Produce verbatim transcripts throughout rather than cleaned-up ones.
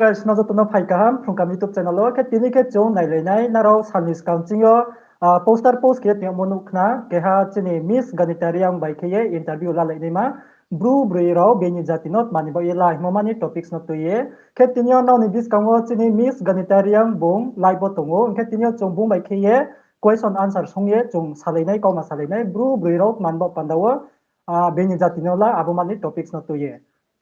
guys, no joto no phai kaham Phrungkam YouTube channel wo. Khe tini khe chung nailainai nrao salni skang ching yo, ah, poster post khe tongmo nuh khna, keha chini Miss Ganita Reang bai khe ye interview lalainaima. Bru broi rao bini jati no tma ni baoh ye la hingmo mani topics no tui ye. Khe tini yo nrao ni buskang wo chini Miss Ganita Reang bung live wo tong ou. Hing khe tini yo chung bung bai khe ye question answer song ye chung salainai, kauma salainai. Bru broi rao tma ni baoh panda wo, ah, bini jati no la abo mani topics no tui ye.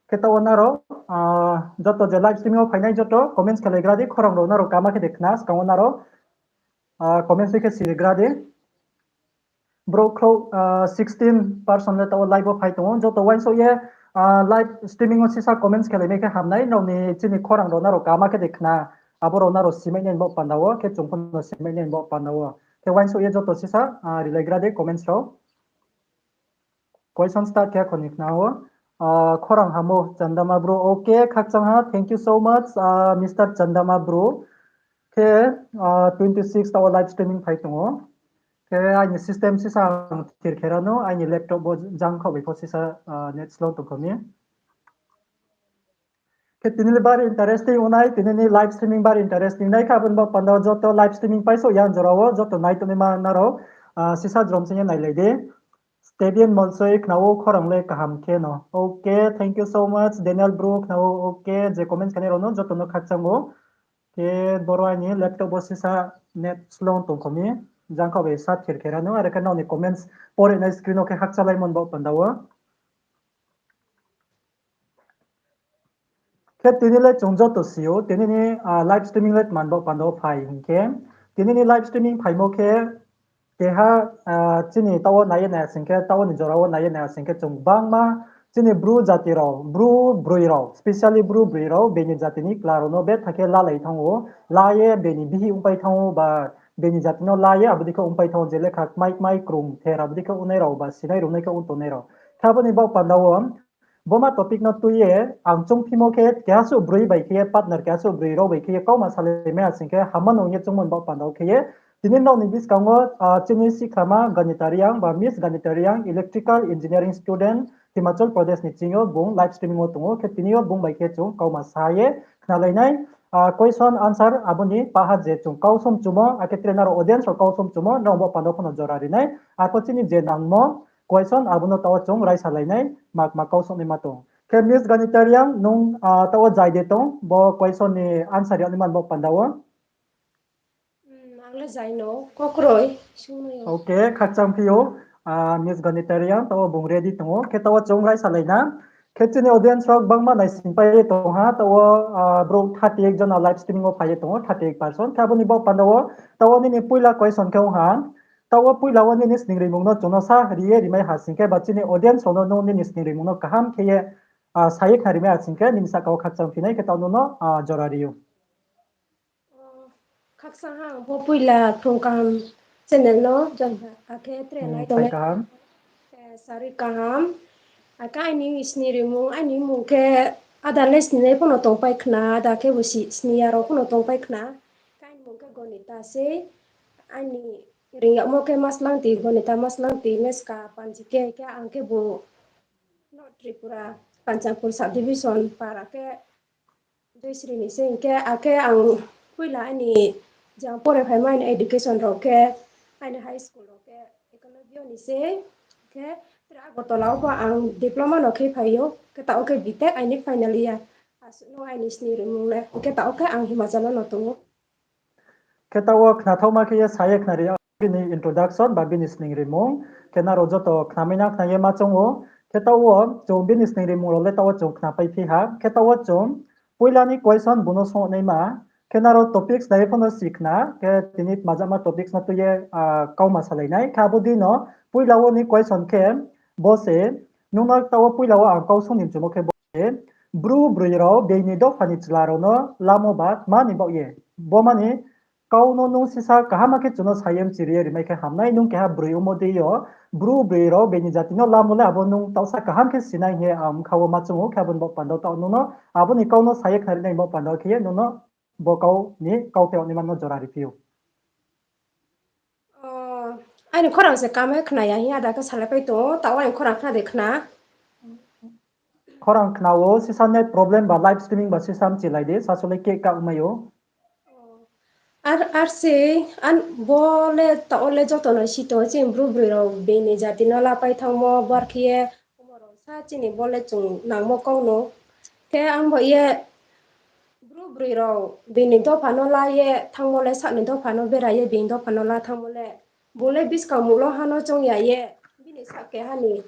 Khe taoh wo nrao, ah, joto je live stream wo phainai joto comments khe laigra di, khorang rao nrao kama khe de khna, skang wo nrao, ah, comments khe sirigra di. Brouh khrouh, ah, sixteen person le taoh wo live wo phai tong ou. Joto uaingsouh ye, ah, live streaming wo sisa comments khe laimai khe hamnai, nrao ni chini khorang rao nrao kama khe de khna, abo rao nrao simai nai ni baoh panda wo, khe chung pho no simai nai ni baoh panda wo. Khe uaingsouh ye joto sisa, ah, rilaigra di comments rao. Question start khe khoni khna ou. Ah, khorang hamo Chandama bro. Okay, khakchang ha. Thank you so much, ah, Mister Chandama bro. Khe, ah, twenty six taoh wo live streaming phai tong ou. Khe aini system sisa ang thir khe rano, aini laptop bo jang khaoh bai pho sisa, ah, net slow tong kho mi. Khe tini le bari interesting ongnai, tini ni live streaming bari interesting nai kha, abo ni baoh panda wo joto live streaming paisouh ya jora wo, joto nai tongnaima nrao, ah, sisa jrom sing ye nailai di. Steven Molsoi khna ou, khorang le kaham khe no. Okay, thank you so much, Daniel bro khna ou, okay, je comments khanai rao no joto no khakchang ou. Khe boro aini laptop bo sisa net slow tong kho mi, jang khaoh bai sa thir khe rano, are khe nrao ni comments pore nai screen wo khe hakchalaimo ni baoh panda wo. Khe tini le chung joto si ou, tini ni, ah, live streaming le tma ni baoh panda wo phai hing khe, tini ni live streaming phaimo khe, keha, ah, chini taoh wo nai ye nai sing khe, taoh wo ni jora wo nai ye nai sing khe chung gbangma chini Bru jati rao, Bru broi rao, specially Bru broi rao, bini jati ni kla rao no betha khe lalai thanng ou, la ye bini bihih ongpai thanng ou, ba bini jati no la ye abo dei khe ongpai thanng ou, je lekha kmai kmai krung ther abo dei khe ongnai rao, ba sinai rungnai khe ong tongnai rao. Khe abo ni baoh panda wo, bo ma topic no tui ye, ang choungphimo khe keha suh broi bai khe ye, partner keha suh broi rao bai khe ye, kauma salai mai ha sing khe, hamma no ong ye choungmo ni baoh panda wo khe ye, tini nrao ni buskang wo, ah, chini sikhlama Ganita Reang, ba Miss Ganita Reang, electrical engineering student, Himachal Pradesh ni ching yo bung live streaming wo tong ou, khe tini yo bung bai khe chung kauma sa ye khnalai nai, ah, question answer abo ni paha je chung kau somchumo, akhe tre nrao audience rao kau somchumo, nrao baoh panda wo pho no jora ri nai, arpho chini je nangmo question abo no taoh wo chung raisa lai nai, ma, ma kau somnaima tong. Khe Miss Ganita Reang, nung, ah, taoh wo zai de tong, bo question ni answer yag naima ni baoh panda wo. Hmm, ang le zai no, kokroi, sung no yo. Okay, khakchang phi ou, ah, Miss Ganita Reang, taoh wo bung ready tong ou, khe taoh wo chung raisa lai na. Khe chini audience rao gbangma naisingpai ye tong ha, taoh wo, ah, brouh thirty-eight jona live streaming wo phai ye tong ou, thirty-eight person. Khe abo ni baoh panda wo, taoh wo nini poila question khe ong ha, taoh wo poila wo nini sningrimung no chung no sa ri ye rimai ha sing khe, ba chini audience rao no nung nini sningrimung no kaham khe ye, ah, sa ye khna rimai ha sing khe, nini sahka wo khakchang phi nai khe taoh nung no, ah, jora ri ou. Khakchang ha ang pho poila Phrungkam channel no join kha, akhe tre nai tongnai kaham. Eh, sari kaham. Akhe aini sningrimung, aini mmung khe ada le sningnai pho no tongpai khna, ada khe bo si sning ya rao pho no tongpai khna. Khe aini mmung khe Gonita sei, aini ring yagmo khe Maslangti, Gonita Maslangti, Meska Panji khe, khe ang khe bo North Tripura, Kanchanpur subdivision para khe Joysri ni se hing khe, akhe ang poila aini je ang pore phaimo aini education rao khe, aini high school rao khe Eklavya ni se, khe tre Agartala wo pho ang diploma no khe phai ou, khe taoh khe B Tech aini final year. Asuh no aini sningrimung le, khe taoh khe ang Himachal no tong ou. Khe taoh wo khnathaoma khe ye sa ye khnari ya bini introduction ba bini sningrimung. Khe nrao joto khnamai na khna ye ma choung ou. Khe taoh wo chung bini sningrimung rao le taoh wo chung khnapai phi ha. Khe taoh wo chung poila ni question bung no songnaima. Khe nrao topics nai ye pho no si khna. Khe tini tmajama topics no tui ye, ah, kauma salai nai. Khe abo dei no poila wo ni question khe bo se, nung no taoh wo poila wo ang kau song ni mchumo khe bo se, Bru broi rao bini dopha ni chla rao no lamo ba tma ni baoh ye. Bo mani kau no nung sisa kaham khe chung no sa ye mchiri ye rimai khe hamnai, nung keha broi ongmo dei yo, Bru broi rao bini jati no lamo le abo nung taohsa kaham khe sinai hing ye ang bkha wo ma choung ou, khe abo ni baoh panda wo taoh nung no abo ni kau no sa ye khnari nai baoh panda wo khe ye nung no bo kau ni kau khe rao ni ma no jora riphi ou. O, aini khorang se kam ye khna ya hing ada khe salaipai tong ou, taoh aini khorang khna de khna. Khorang khna wo, sisa net problem ba live streaming ba sisa mchilai di, sasole ke ka mai ou. Ar, ar se, an, bo le taoh wo le joto no si tong, chini Bru broi rao bini jati no lapai thanngmo, bar khe ye, omo rao sa chini bo le chung nangmo kau no. Khe ang bo ye, Bru broi rao bini dopha no la ye thanngmo le, sah ni dopha no bera ye bini dopha no la thanngmo le, bung le buskang munglo ha no choung ya ye, bini sah keha ni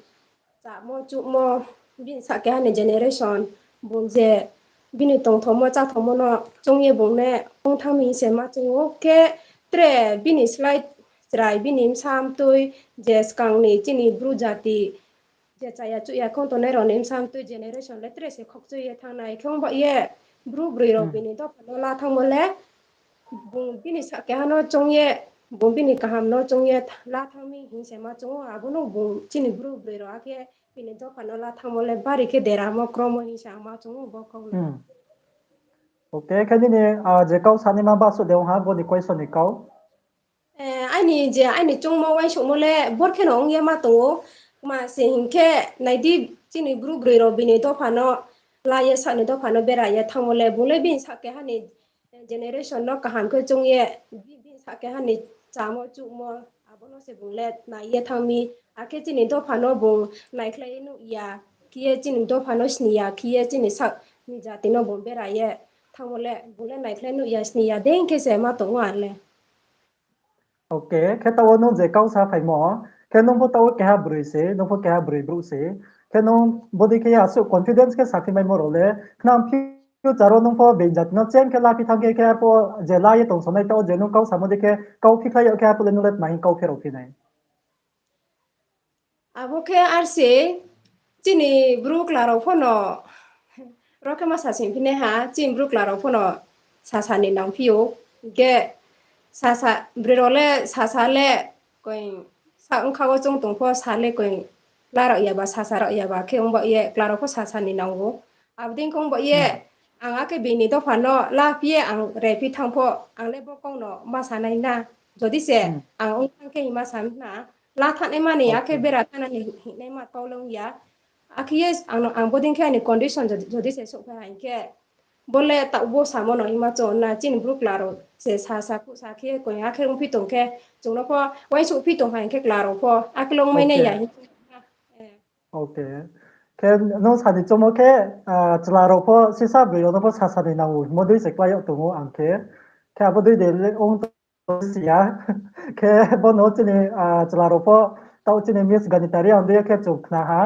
chamo chuhmo, bini sah keha ni generation, bung je bini tongthomo cháthomo no choung ye bung le ong thanng mi hing se ma choung ou. Khe tre bini slái chrai, bini bsa mtui, je skang ni chini Bru jati, je chaya chuh ya khong tongnai rao ni bsa mtui generation le tre se khokchoi ye thanng nai. Khe ong ba ye Bru broi rao bini dopha no la thanngmo le, bung bini sah keha no choung ye, bung bini kaham no choung ye la thanng mi hing se ma choung ou, abo no bung chini Bru broi rao akhe bini dopha no la thanngmo le bari khe deramo kromo hing se ang ma choung ou bo kau no. Okay, khe nini, ah, je kau sanaima basuh de ong ha, bo ni question ni kau. Eh, aini je, aini choungmo uaingsouhmo le bor khe no ong ye ma tong ou. Kma se hing khe, nai di, chini Bru broi rao bini dopha no la ye, sah ni dopha no bera ye thanngmo le, bung le bini sah keha ni generation no kaham khe choung ye, bi-, bini sah keha ni chamo chuhmo, abo no se bung le nai ye thanng mi. Akhe chini dopha no bung naikhlai nuh ya, khe ye chini dopha no sni ya, khe ye chini sah ni jati no bung bera ye thanngmo le, bung le naikhlai nuh ya, sni ya, dei khe se ma tong ou ang le. Okay, khe taoh wo nung je kau sa phaimo, khe nung pho taoh wo keha broi se, nung pho keha broi brouh se, khe nung bodei khe asuh confidence khe saphi maimo rao le, khnang future wo nung pho being jati no cheng khe laphi thanng khe, khe arphuh je la ye tongsonai taoh wo je nung kau samo dei khe kau phikhlai yag khe arphuh le nung le tma hing kau pherao phi nai. Abo khe ar se chini Bru chla rao pho no, ro khe ma sa sing phi nai ha, chini Bru chla rao pho no sasa ni nang phi ou, hing khe sasa, broi rao le sasa le, koi, sa ongkha wo choung tong pho sa le koi, la rao ya ba, sasa rao ya ba khe ong ba ye chla rao pho sasa ni nang ou. Abo dei khe ong ba ye, ang akhe bini dopha no la phi ye ang re phi thanng pho, ang le bo kau no ma sa nai na. Jodi se ang ong thanng khe hima sa na, la thanngnaima ni akhe bera thanngna ni hingnaima kau le ong ya. Akhe ye ang no, ang bodei khe aini condition jodi, jodi se souhphai ha hing khe, bo le taoh bo samo no hima choung na, chini Bru chla rao se sasa phuh sa khe koi akhe ongphi tong khe, chung no pho uaingsouhphi tong ha hing khe chla rao pho akhe le ongmai nai ya hing. Okay. Khe nung sa ni choungmo khe, ah, chla rao pho sisa broi rao no pho sasa ni nang ou hingmo dei se klái yag tong ou ang khe. Khe abo dei de le ong tong si ya. Khe bo no chini, ah, chla rao pho, taoh chini Miss Ganita Reang dei khe chung khna ha.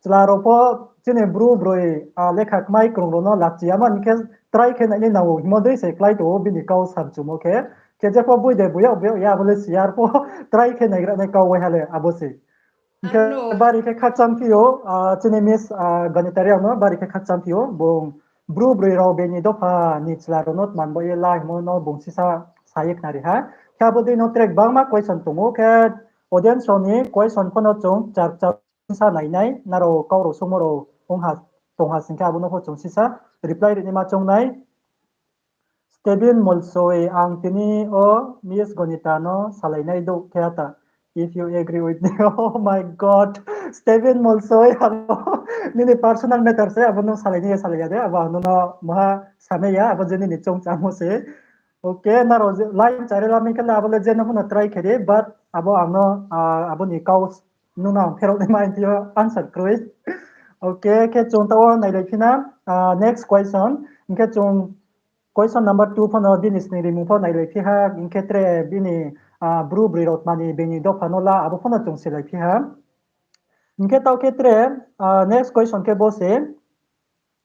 Chla rao pho chini Bru broi, ah, lekha kmai krung rao no lachi ya man khe try khe nai ni nang ou hingmo dei se klái tong ou bini kau samchumo khe. Khe jepho boi de boi yag, boi yag ya abo le si ya, arphuh try khe naigra nai kau waiha le abo se. Hing khe bari khe khakchang phi ou, ah, chini Miss, ah, Ganita Reang no bari khe khakchang phi ou, bung Bru broi rao bini dopha ni chla rao no tma ni baoh ye la hingmo no bung sisa sa ye khnari ha. Khe abo dei no tre gbangma question tong ou, khe audience rao ni question pho no chung char char sa nai nai, nrao kau rao sungmo rao ong ha, tong ha sing khe abo no pho chung sisa reply ri naima choung nai. Stephen Molsoi, ang tini o Miss Ganita no salai nai douh khe ta, if you agree with me. Oh my God, Stephen Molsoi, abo nini personal matter se, abo nung salai nai ya salai ya de, abo ang nung no maha sanai ya, abo je nini choungchamo se. Okay, nrao je line chari lamai khe le abo le je no pho no try khe di, but abo ang no, ah, abo ni kau nung no ang pherao naima hing yo answer kroi. Okay, khe chung taoh wo nailai phi na, ah, next question, hing khe chung question number two pho no bini sning rimung pho nailai phi ha, hing khe tre bini, ah, Bru broi rao tma ni bini dopha no la, abo pho no chung silai phi ha. Hing khe taoh khe tre, ah, next question khe bo se,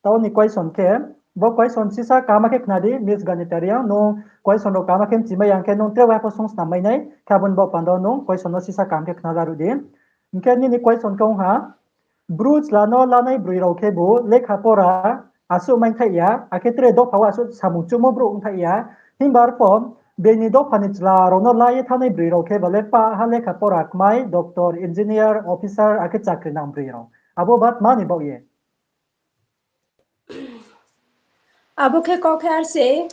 taoh ni question khe, bo question sisa kaham khe khna di, Miss Ganita Reang, nung question rao kaham khe mchimai ya hing khe nung tre waiha pho sung snam mai nai, khe abo ni baoh panda nung question no sisa kaham khe khna laruh di. Hing khe nini question khe ong ha, Bru chla no lanai broi rao khe bo lekha pora asuh maithaih ya, akhe tre dopha wo asuh samung chuhmo brouh ongthaih ya. Himba arphuh bini dopha ni chla rao no la ye thanngnai broi rao khe ba le pah ha lekha pora kmai, doctor, engineer, officer, akhe chakri nang broi rao. Abo ba tma ni baoh ye? Abo khe kau khe ar se,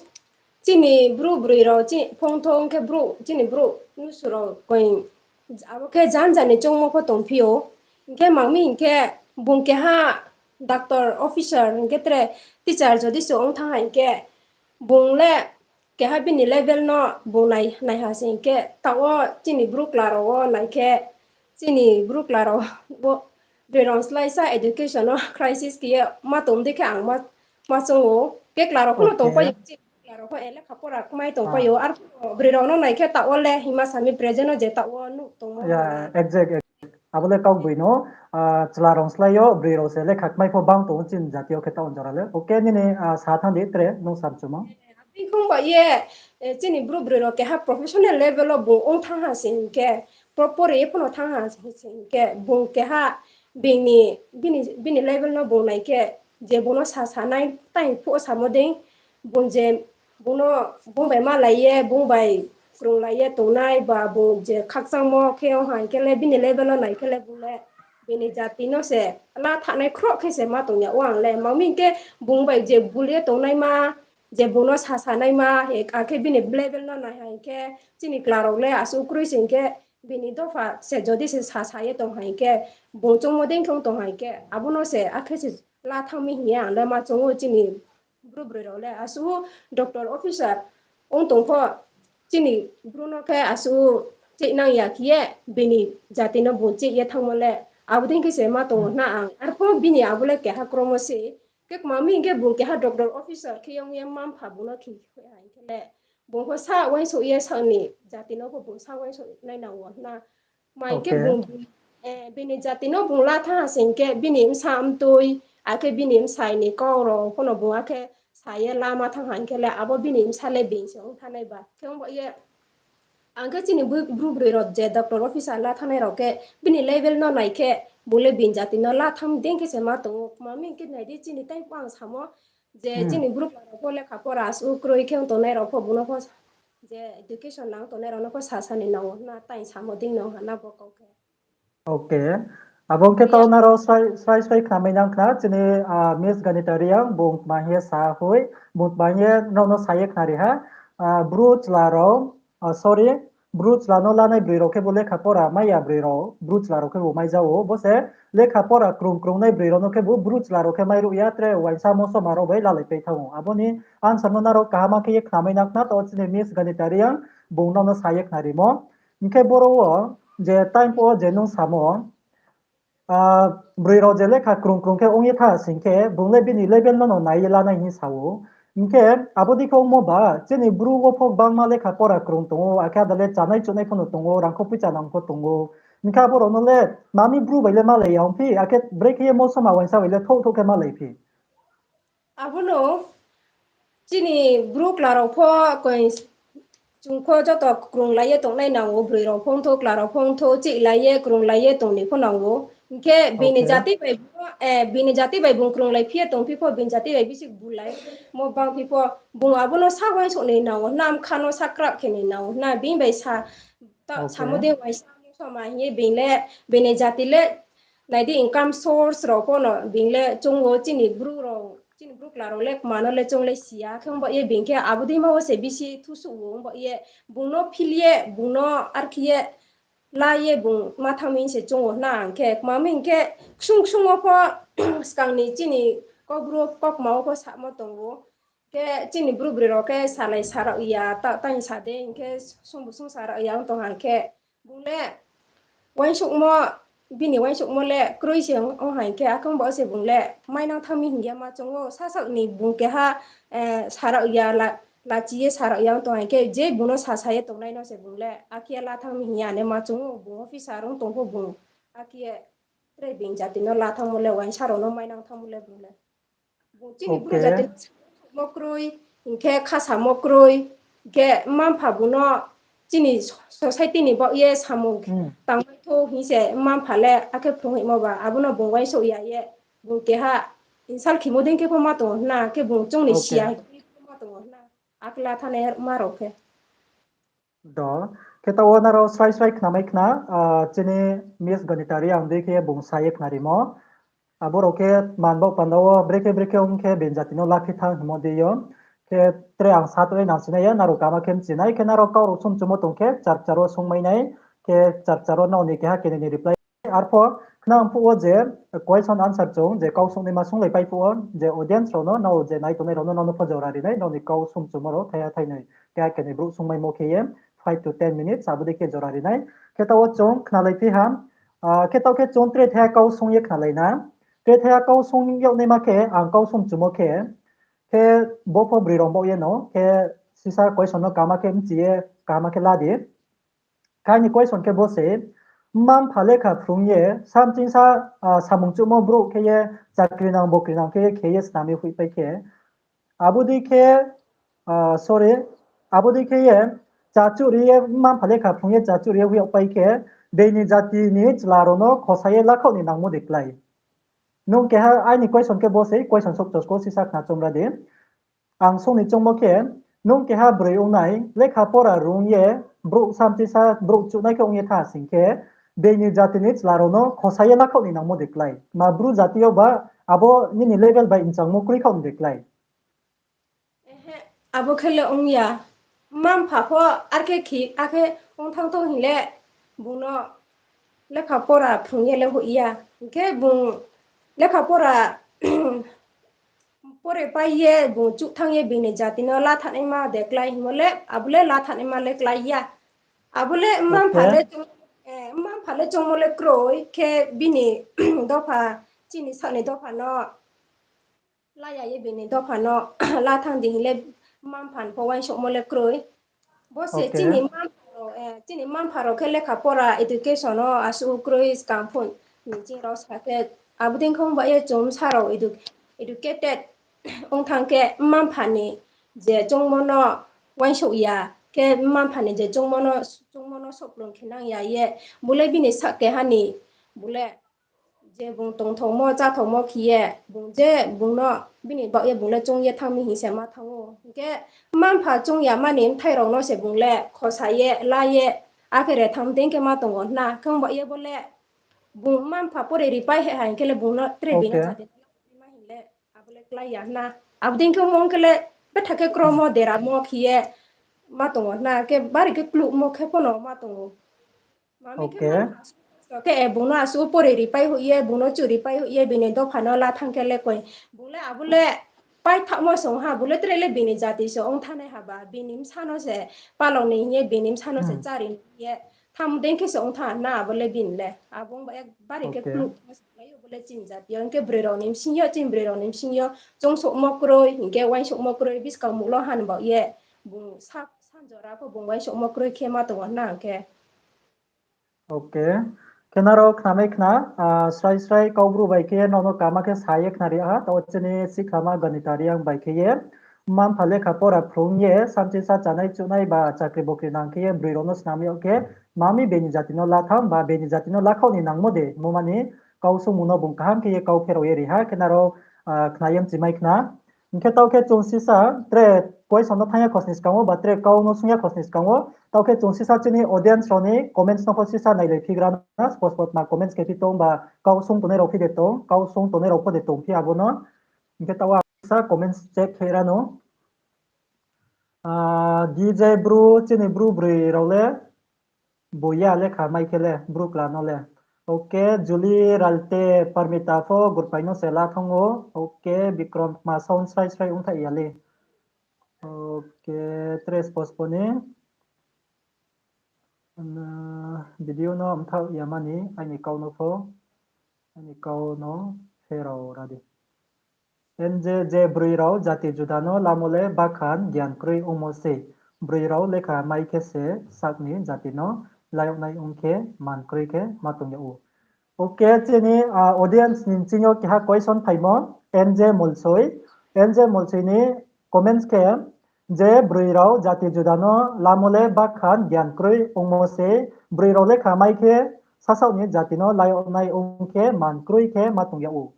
chini Bru broi rao, chi-, phongthong khe Bru, chini Bru mnusu rao koi, abo khe janja ni choungmo pho tongphi ou. Hing khe mang mi hing khe bung keha doctor, officer hing khe tre teacher jodi se ong thanng ha hing khe, bung le keha bini level no bung nai, naiha se hing khe, taoh wo chini Bru chla rao wo nai khe, chini Bru chla rao wo broi rao slái sa education no crisis khe ye ma tong dei khe ang ma, ma choung ou. Khe chla rao pho no tongpai ou, chini chla rao pho lekha pora kmai tongpai ou. Arphuh broi rao no nai khe taoh wo le hima sami present no je taoh wo nuh tongmo. Exact, exact. Abo le kaugboi no, chla rao slái yo broi rao se lekha kmai pho bang tong ou chini jati yo khe taoh wo jora le. Okay, nini sa thanng di tre, nung samchumo. Abini khong ba ye, chini Bru broi rao keha professional level wo bung ong thanng ha se hing khe, proper ye pho no thanng ha se hing khe, bung keha bini, bini, bini level no bung nai khe, je bung no sa sanai, tai phuh samo dei, bung je, bung no, bung bai malai ye, bung bai krunglai ye tongnai, ba bung je khakchangmo khe ong ha hing khe le, bini level wo nai khe le bung le, bini jati no se la thanai khroh khe se ma tong ya ou ang le. Ma mi hing khe bung bai je bul ye tongnaima, je bung no sa sanaima, akhe bini level no nai ha hing khe, chini chla rao le asuh kroi se hing khe, bini dopha se jodi se sa sa ye tong ha hing khe, bung choungmo dei khe ong tong ha hing khe, abo no se akhe se la thanng mi hing ye ang le ma choung ou chini Bru broi rao le. Asuh doctor, officer ong tong pho, chini Bru no khe asuh chehnang ya khe ye, bini jati no bung cheh ye thanngmo le, abo dei khe se ma tong ou hna ang. Arphuh bini abo le keha kromo se, khe kma mi hing khe bung keha doctor, officer khe ong ye mma-mpha bung no khe ha hing khe le, bung pho sa uaingsouh ye sa ni jati no pho bung sa uaingsouh nai nang ou hna. Mai khe bung, bini jati no bung la thanng ha se hing khe, bini bsa mtoi, akhe bini bsai ni kau rao pho no bung akhe sa ye lama thanng ha hing khe le, abo bini bsa le being se ong thanngnai ba. Khe ong ba ye, ang khe chini Bru broi rao je doctor, officer la thanngnai rao khe, bini level no nai khe, bung le bini jati no la thanng dei khe se ma tong ou. Kma mi hing khe nai di chini time pho ang samo, je chini Bru chla rao pho lekha pora asuh kroi khe ong tongnai rao pho bung no pho, je education nang tongnai rao no pho sa sa ni nang ou hna, tai samo dei nang ha na bo kau khe. Okay. Abo ong khe taoh nrao srai srai khnamai nang khna, chini Miss Ganita Reang, bung tma hing ye sa hoi, bung tma hing ye nrao no sa ye khnari ha, Bru chla rao, sorry, Bru chla no lanai broi rao khebu lekha pora mai ya broi rao, Bru chla rao khebu mai ja ou, bo se lekha pora krung krungnai broi rao no khebu Bru chla rao khe mairuh ya, tre uaingsa mosoma rao bai lalaipai thanng ou. Abo ni answer no nrao kaham khe ye khnamai nang khna, taoh chini Miss Ganita Reang, bung nrao no sa ye khnarimo. Hing khe boro wo je time pho je nung samo, broi rao je lekha krung krung khe ong ye tha sing khe, bung le bini level no no nai ye lanai hing sa ou. Hing khe abo dei khe ongmo ba, chini Bru wo pho gbangma lekha pora krung tong ou, akhe ada le chanai chunai pho no tong ou, rangkho poicha nang pho tong ou. Hing khe abo rao no le mami Bru bai le malai ya ongphi, akhe brekhe ye mosoma uaingsa bai le thouh thouh khe malai phi. Abo no chini Bru chla rao pho, chung pho joto krunglai ye tongnai nang ou, broi rao pho ongthou, chla rao pho ongthou, chihlai ye krunglai ye tong ni pho nang ou. Hing khe bini jati bai, bini jati bai bung krunglai phi ye tongphi pho, bini jati bai bisi bulai mo bangphi pho, bung abo no sa uaingsouh ni nang ou hna, bkha no sa krah khe ni nang ou hna, bini bai sa, samo dei uaingsa mosoma hing ye bini le, bini jati le, nai di income source rao pho no bini le choung ou, chini Bru rao, chini Bru chla rao le kma no le choung le si ya, khe ong ba ye bini khe abo dei ma wo se bisi thusuh ou, ong ba ye bung no phil ye, bung no arkhe ye la ye bung ma thanng mi se choung ou hna ang khe, kma mi hing khe ksung ksung wo pho skang ni chini Kaubru kaukma wo pho samo tong ou. Khe chini Bru broi rao khe salai sarao ya, ta-, tang sa dei hing khe sungbu sung sarao ya ong tong ha hing khe, bung le uaingsouhmo, bini uaingsouhmo le kroi se ong ha hing khe, akhe ong ba se bung le mainang thanng mi hing ye ma choung ou, sasaoh ni bung keha, sarao ya, lachi ye sarao ya ong tong ha hing khe, je bung no sasa ye tongnai no se bung le akhe la thanng mi hing ye ane ma choung ou, bung officer ong tong pho bung akhe tre bini jati no la thanngmo le, uaingsa rao no mainang thanngmo le bung le. Bung chini Bru jati no mo kroi, hing khe khasamo kroi, hing khe mma-mpha bung no chini society ni baoh ye samung tangmai thou hing se mma-mpha le akhe phrunghoihmo ba, abo no bung uaingsouh ya ye, bung keha insult khemo dei khe pho ma tong ou hna, khe bung choung ni si ya hing khe pho ma tong ou hna, akhe la thanai ma rao khe. Do, khe taoh wo nrao srai srai khnamai khna, chini Miss Ganita Reang dei khe bung sa ye khnarimo. Abo rao khe man baoh panda wo brekhe brekhe ong khe bini jati no laphi thanng hingmo dei yo. Khe tre ang sa tongnai nang sinai ya, nrao kama khe mchinai, khe nrao kau rao sumchumo tong khe char char wo sungmai nai, khe char char wo nrao ni keha keni ni reply. Arpho Nang phuh wo je question answer chung je kau sungnaima sunglaipai phuh wo je audience rao no, nrao je nai tongnai rao no, nrao no pho jora ri nai, nrao ni kau sung chumo rao thaiha thainoi, keha kenoi brouh sungmaimo khe ye five to ten minutes, abo dei khe jora ri nai. Khe taoh wo chung khnalaiphi ha, ah, khe taoh khe chung tre thaiha kau sung ye khnalai na. Tre thaiha kau sung yag naima khe, ang kau sung chumo khe, khe bo pho broi rao baoh ye no, khe sisa question no kaham khe bchi ye, kaham khe la di. Khe aini question khe bo se, mma-mpha lekha phrung ye, samchingsa, ah, samung chuhmo brouh khe ye, chakri nang bokri nang khe ye, khe ye snam ye hoihpai khe, abo dei khe, ah, sorry, abo dei khe ye, chachuh ri ye, mma-mpha lekha phrung ye, chachuh ri ye hoih yagpai khe, beini jati ni chla rao no khosa ye lakhaoh ni nangmo de klái. Nung keha, aini question khe bo se, question souh chosko sisa khna chomra di. Ang sung ni choungmo khe, nung keha broi ong nai, lekha pora rung ye, brouh samchingsa, brouh chuhnai khe ong ye tha sing khe, beini jati ni chla rao no khosa ye lakhaoh ni nangmo de klái. Ma Bru jati yo ba, abo nini level bai mchangmo kroi khaoh ni de klái. Abo khe le ong ya. Mma-mpha pho ar khe khi, akhe ong thanng thou hing le, bung no lekha pora phrung ye le hoih ya. Hing khe bung lekha pora pore pai ye, bung chuh thanng ye bini jati no lathanaima de klái hingmo le, abo le lathanaima le klái ya. Abo le mma-mpha le, mma-mpha le choungmo le kroi, khe bini dopha, chini saoh ni dopha no la ya ye bini dopha no la thanng di hing le mma-mpha ni pho uaingsouhmo le kroi. Bo se chini mma-mpha rao, chini mma-mpha rao khe lekha pora education no asuh kroi skang pho ni ching rao sa khe, abo dei khe ong ba ye chung bsa rao educated ong thanng khe mma-mpha ni je choungmo no uaingsouh ya, khe mma-mpha ni je choungmo no, choungmo no souhplung khe nang ya ye, bo le bini saoh keha ni, bo le je bung tongthaomo, cháthaomo khe ye, bung je bung no bini baoh ye bung le choung ye thanng mi hing se ma thanng ou. Hing khe mma-mpha choung ya mani bthai rao no se bung le khosa ye, la ye, akhe re thanng dei khe ma tong ou hna. Khe ong ba ye bo le bung mma-mpha pore ripai heh ha hing khe le bung no tre bini jati ma hing le, abo le klái ya hna. Abo dei khe ong khe le betha khe kromo deramo khe ye ma tong ou hna, khe bari khe kluhmo khe pho no ma tong ou. Mami khe mma-mpha asuh khe, bung no asuh pore ripai hoih ye, bung no chuh ripai hoih ye, bini dopha no la thanng khe le koi. Bung le abo le paithaohmo se ong ha, bung le tre le bini jati se ong thanngnai ha ba, bini bsa no se palao ni hing ye, bini bsa no se chári ni hing ye, tham dei khe se ong thanng na abo le bini le. Abo ong ba ye bari khe kluh, bo le chini jati yo, hing khe broi rao ni bsing yo, chini broi rao ni bsing yo, choungsouhmo kroi, hing khe uaingsouhmo kroi, buskang muhlo han baoh ye, bung sa, sanjora pho bung uaingsouhmo kroi khe ma tong ou hna hing khe. Khe nrao khnamai khna, ah, srai srai Kaubru bai khe ye nrao no kaham khe sa ye khnari ha, taoh chini sikhlama Ganita Reang bai khe ye, mma-mpha lekha pora phrung ye, samchingsa chánai chuhnai ba chakri bokri nang khe ye broi rao no snam yag khe, mami bini jati no la thanng ba bini jati no lakhaoh ni nangmo de, mo mani kau sungmung no bung kaham khe ye kau pherao ye ri ha, khe nrao, ah, khna ye mchimai khna. Hing khe taoh khe chung sisa tre question no thanng ya khosni skang wo, ba tre kau no sung ya khosni skang wo, taoh khe chung sisa chini audience rao ni comments no pho sisa nailai phigra na, spot spot ma comments khe phi tong ba kau sung tongnai rao phi de tong, kau sung tongnai rao pho de tong phi abo no. Hing khe taoh ang sisa comments check khe ra no. Ah, D J Bru, chini Bru broi rao le, bo ya lekha mai khe le, Bru kla no le. Ok, Julie Ralte, Parmita pho Gurpai no se la thanng ou. Ok, Bikrom ma sound srai srai ongthaih ya le. Ok, tres postpone. Video no mthaoh ya mani, aini kau no pho, aini kau no pherao ra di. N J, je broi rao jati juda no lamo le bakhan gian kroi ongmo sei. Broi rao lekha mai khe se sak ni jati no layag nai ong khe man kroi khe ma tong yag ou. Ok, chini, ah, audience ni bsing yo keha question phaimo, N J Molsoi. N J Molsoi ni comments khe, je broi rao jati juda no lamo le bakhan gian kroi ongmo sei, broi rao lekha mai khe sasaoh ni jati no layag nai ong khe man kroi khe ma tong yag ou.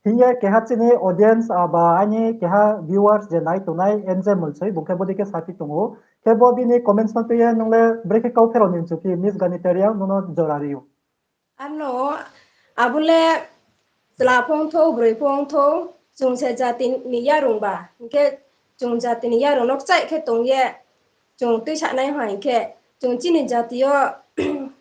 Hing ye keha chini audience, ah, ba aini keha viewers je nai tongnai N J Molsoi, bung khe bodei khe saphi tong ou. Khe bo bini comments no tui ye nung le brekhe kau pherao ni mchu phi, Miss Ganita Reang, nung no jora ri ou. Ano, abo le chla pho ong thou, broi pho ong thou, chung se jati ni yarung ba, hing khe chung jati ni yarung no kchaih khe tong ye, chung tuisanai ha hing khe, chung chini jati yo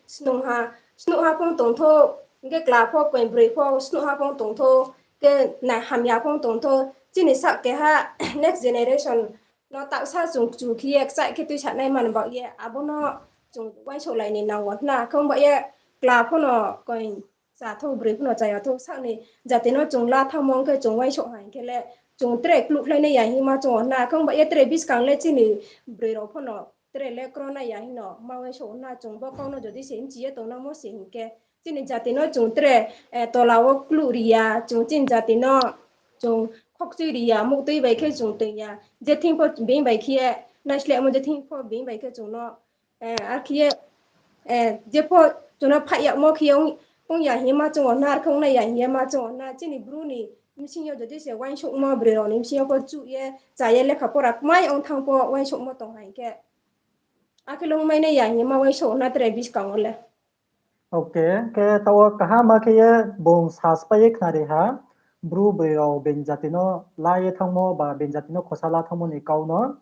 snungha, snungha pho tong thou, Hing khe kla pho koi broi pho snuh ha phong tong thou, khe na hamya phong tong thou, chini sak keha next generation no taohsa chung kchu khe ye kchaih khe tuisanai man baoh ye, abo no chung uaingsouhlai ni nang ou hna. Khe ong baoh ye kla pho no koi cha thou, broi pho no chaya thou, sak ni jati no chung la thanngmo ong khe chung uaingsouh ha hing khe le, chung tre kluh khlai nai ya hing ma chung ou hna. Khe ong baoh ye tre buskang le chini broi rao pho no tre le kro nai ya hing no ma uaingsouh ou hna. Chung bo kau no jodi se mchi ye tongnaimo se hing khe, chini jati no chung tre, eh, tola wo kluh ri ya, chung chini jati no chung khokchui ri ya, muhtui bai khe chung toing ya, je thing pho being bai khe ye naislehmo, je thing pho being bai khe chung no, eh, ar khe ye, eh, je pho chung no phaih yagmo khe ye ong, ong ya hing ye ma chung ou hna, ar khe ong nai ya hing ye ma chung ou hna. Chini Bru ni bsing yo jodi se uaingsouhmo, broi rao ni bsing yo pho chuh ye, cha ye, lekha pora kmai ong thanng pho uaingsouhmo tong ha hing khe, akhe le ongmai nai ya hing ye ma uaingsouh ou hna tre buskang wo le. Ok, khe taoh wo kaham ma khe ye bung saspai ye khnari ha, Bru broi rao being jati no la ye thanngmo ba being jati no khosa la thanngmo ni kau no.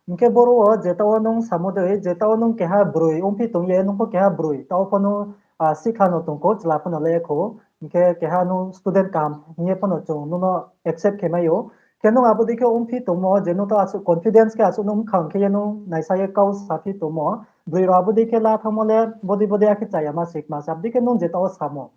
Hing khe boro wo je taoh wo nung samo dei, je taoh wo nung keha broi ongphi tong ye, nung pho keha broi, taoh wo pho nung, ah, sikha no tong kho, chla pho no le kho, hing khe keha nung student kaham hing ye pho no chung nung no accept khe mai ou. Khe nung abo dei khe ongphi tongmo, je nung taoh asuh confidence khe asuh nung mkhang khe ye nung naisa ye kau saphi tongmo, broi rao abo dei khe la thanngmo le bodei bodei akhe chaya ma se kma se, abo dei khe nung je taoh wo samo.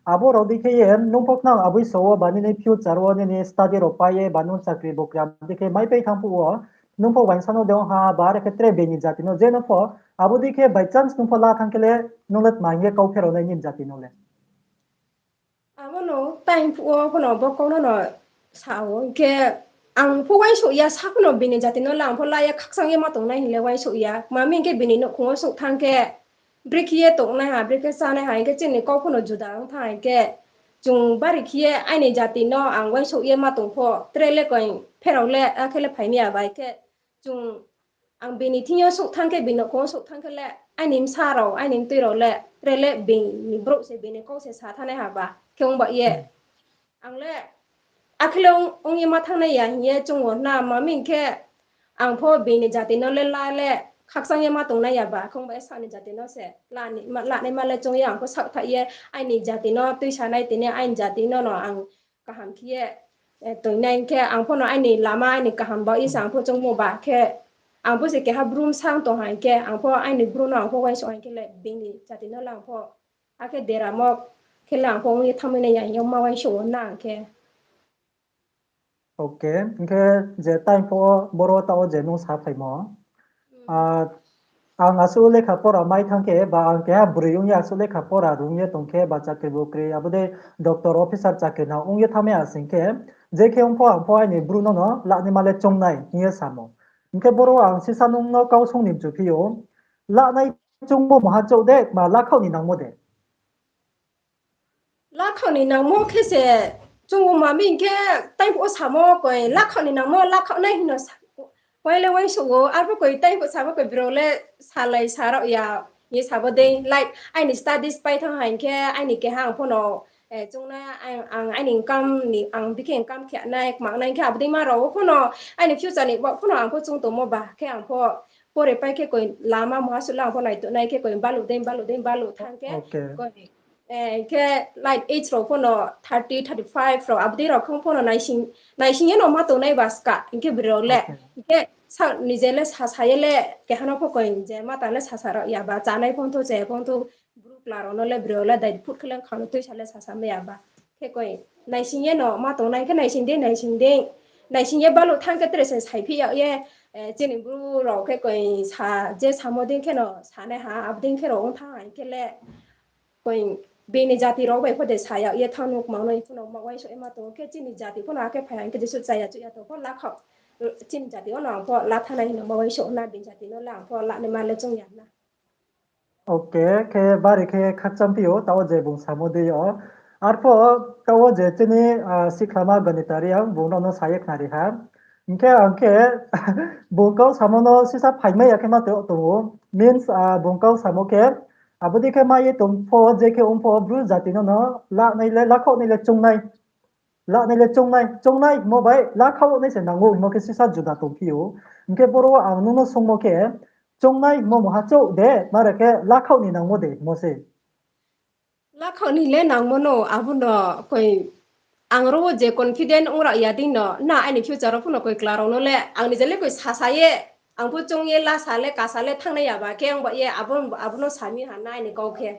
Abo rao dei khe ye nung pho khnang aboi so wo ba nini future wo nini study rao pai ye ba nung chakri bokri abo dei khe maipai thanng phuh wo, nung pho uaingsa no de ong ha ba are khe tre being ni jati no je no pho, abo dei khe by chance nung pho la thanng khe le, nung le tma hing ye kau pherao nai nini jati no le? Abo no time phuh wo pho no bo kau no no sa ou, hing khe ang pho uaingsouh ya, sa pho no bini jati no le ang pho la ye khakchang ye ma tongnai hing le uaingsouh ya. Tma hing khe bini nouhkhong wo souh thanng khe, brekhe ye tongnaiha, brekhe chánaiha, hing khe chini kau pho no juda ong thanng hing khe, chung bari khe ye aini jati no ang uaingsouh ye ma tong pho, tre le koi pherao le akhe le phai mi ya bai khe, chung ang bini thing yo souh thanng khe, bini nouhkhong wo souh thanng khe le, aini bsa rao, aini mtui rao le, tre le bini brouh se, bini kau se sa thanngnaiha ba khe ong ba ye. Ang le akhe le ong, ong ye ma thanngnai ya hing ye chung ou hna, tma hing khe ang pho bini jati no le la le khakchang ye ma tongnai ya ba, khe ong ba ye sak ni jati no se la ni ma, la nai ma le choung ye ang pho saohthaih ye aini jati no tuisanai tini aini jati no no ang kaham khe ye, eh, toingnai hing khe ang pho no aini lama aini kaham baoh ye se ang pho choungmo ba khe, ang pho se keha Bru bsa ong tong ha hing khe ang pho aini Bru no ang pho uaingsouh ha hing khe le bini jati no le ang pho akhe deramo khe le ang pho ong ye thanngmai nai ya hing ye ma uaingsouh ou hna ang khe. Ok, hing khe je time pho boro taoh wo je nung saphaimo. Ah, ang asuh lekha pora mai thanng khe, ba ang keha broi ong ye asuh lekha pora rung ye tong khe, ba chakri bukri, abo dei doctor, officer chakri nang ong ye thanngmai ya sing khe, je khe ong pho ang pho aini Bru no no la naima le choungnai hing ye samo. Hing khe boro ang sisa nung no kau song ni mchuphi ou, la nai choungmo muha chouh de, ma lakhaoh ni nangmo de? Lakhaoh ni nangmo khe se, chung bo ma mi hing khe, time phuh wo samo koi, lakhaoh ni nangmo, lakhaoh nai hing no sa, koi le uaingsouh ou, arphuh koi time phuh samo koi brao le salai sa rao ya, ye sabo dei, like, aini studies pai thanng ha hing khe, aini keha ang pho no, eh, choungnai, ang, ang aini income ni, ang bikhe income khe nai, kma nai khe, abo dei ma rao wo pho no, aini future ni baoh pho no ang pho choung tongmo ba, khe ang pho pore pai khe koi lama muha suh le ang pho naituh nai khe koi baluh dei, baluh dei, baluh thanng khe, koi, eh, khe like age rao pho no thirty, thirty-five rao, abo dei rao khe pho no naising, naising ye no ma tongnai ba ska, hing khe brao le, hing khe sa, nije le sasa ye le, keha no pho koi je ma tang le sasa rao ya ba, chánai pho thou, chaya pho thou, Bru kla rao no le brao le dai phut khe le khang no tuisa le sasa mai ya ba. Khe koi naising ye no ma tongnai khe naising dei, naising dei. Naising ye baluh thanng khe tre se saiphi yag ye, eh, chini Bru rao khe koi sa, je samo dei khe no sanaiha, abo dei khe rao ong thanng ha hing khe le, koi bini jati rao bai pho de sa yag ye thanng no kma no, pho no ma uaingsouh ye ma tong khe chini jati pho no akhe phai ha hing khe jesuh chaya chuh ya tong pho lakhaoh, chini jati wo no ang pho la thanngnai hing no ma uaingsouh na, bini jati no le ang pho la naima le choung ya na. Ok, khe bari khe khakchangphi ou, taoh wo je bung samo dei yo. Arphuh taoh wo je chini, ah, sikhlama Ganita Reang, bung rao no sa ye khnari ha. Hing khe ang khe bung kau samo no sisa phaimai ya khe ma tong ou. Means, ah, bung kau samo khe, abo dei khe ma ye tong pho, je khe ong pho, Bru jati no no, la nai le, lakhaoh nai le choungnai. La nai le choungnai, choungnai hingmo bai lakhaoh nai se nang ou hingmo khe sisa juda tongphi ou. Hing khe boro wo ang nung no sungmo khe, choungnai hingmo muha chouh de, mare khe lakhaoh ni nangmo de hingmo se. Lakhaoh ni le nangmo no, abo no koi ang ro wo je confident ong rao ya dei no, na aini future wo pho no koi kla rao no le, ang ni je le koi sasa ye, ang pho choung ye lasa le kasa le thanngnai ya ba khe, ang ba ye abo, abo no sa mi ha na aini kau khe.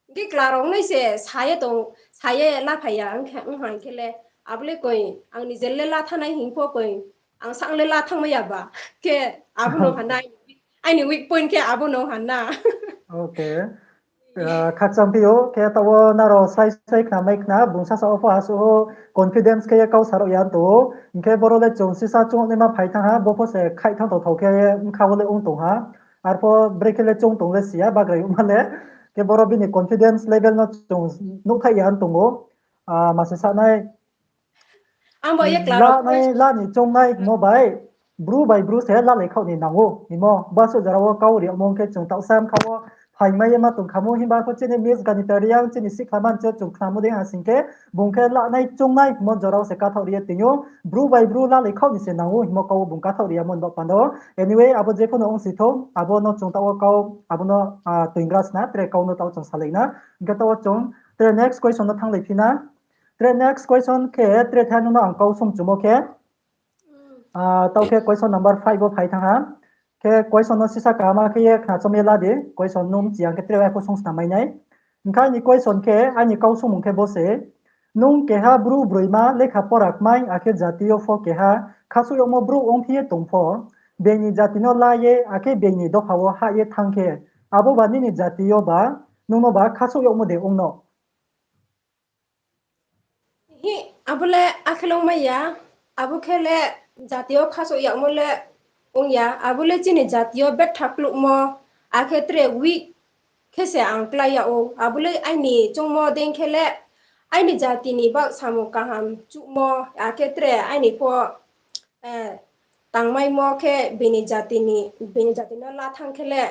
Hing khe kla rao nai se sa ye tong, sa ye laphai ya, ong khe, ong ha hing khe le, abo le koi, ang ni je le la thanngnai hing pho koi, ang sa ang le la thanngmai ya ba, khe abo no ha na, aini weak point khe abo no ha na. Okay. Ah, khakchang phi ou, khe taoh wo nrao srai srai khnamai khna, bung sasa wo pho asuh ou confidence khe ye kau sa rao ya tong ou. Hing khe boro le chung sisa chung naima phai thanng ha, bo pho se khaih thanng tong thao khe ye bkha wo le ong tong ha. Arpho brekhe le chung tong le si ya, bagrai yagma le. Khe boro bini confidence level no chung nuhthaih ya tong ou. Ah, ma se sa nai, Ang ba ye kla rao la nai, la ni choungnai hingmo bai, bru bai bru se lalai khaoh ni nang ou. Hingmo, basuh jora wo kau ri yagmo khe chung taoh sa bkha wo phaimai ye ma tong khamo, himba arpho chini Miss Ganita Reang chini sikhlama ni chung khnamo dei ha sing khe, bung khe la nai choungnai hingmo jora wo se kathaoh ri ye tong ou, bru bai bru lalai khaoh ni se nang ou, hingmo kau wo bung kathaoh ri yamo ni baoh panda wo. Anyway, abo je pho no ong si thou, abo no chung taoh wo kau, abo no, ah, toingra sna, tre kau no taoh chung salai na. Hing khe taoh wo chung, tre next question no thannglai phi na. Tre next question khe, tre tha nung no ang kau sung chumo khe. Ah, taoh khe question number five wo phai thanng ha. Khe question no sisa kaham khe ye khna chom ye la di. Question nung mchi ya khe tre ai pho sung snam mai nai. Hing khe aini question khe, aini kau sungmung khe bo se, nung keha bru broima lekha pora kmai, akhe jati yo pho keha khasouh yagmo brouh ongphi ye tong pho, being ni jati no la ye, akhe being ni dopha wo hah ye thanng khe, abo ba nini jati yo ba, nung no ba khasouh yagmo de ong no? Hi, abo le akhe le ongmai ya, abo khe le jati yo khasouh yagmo le ong ya, abo le chini jati yo betha kluhmo, akhe tre weak khe se ang klái yag ou, abo le aini choungmo dei khe le, aini jati ni baoh samung kaham chuhmo, akhe tre aini pho, eh, tangmaimo khe bini jati ni, bini jati no la thanng khe le,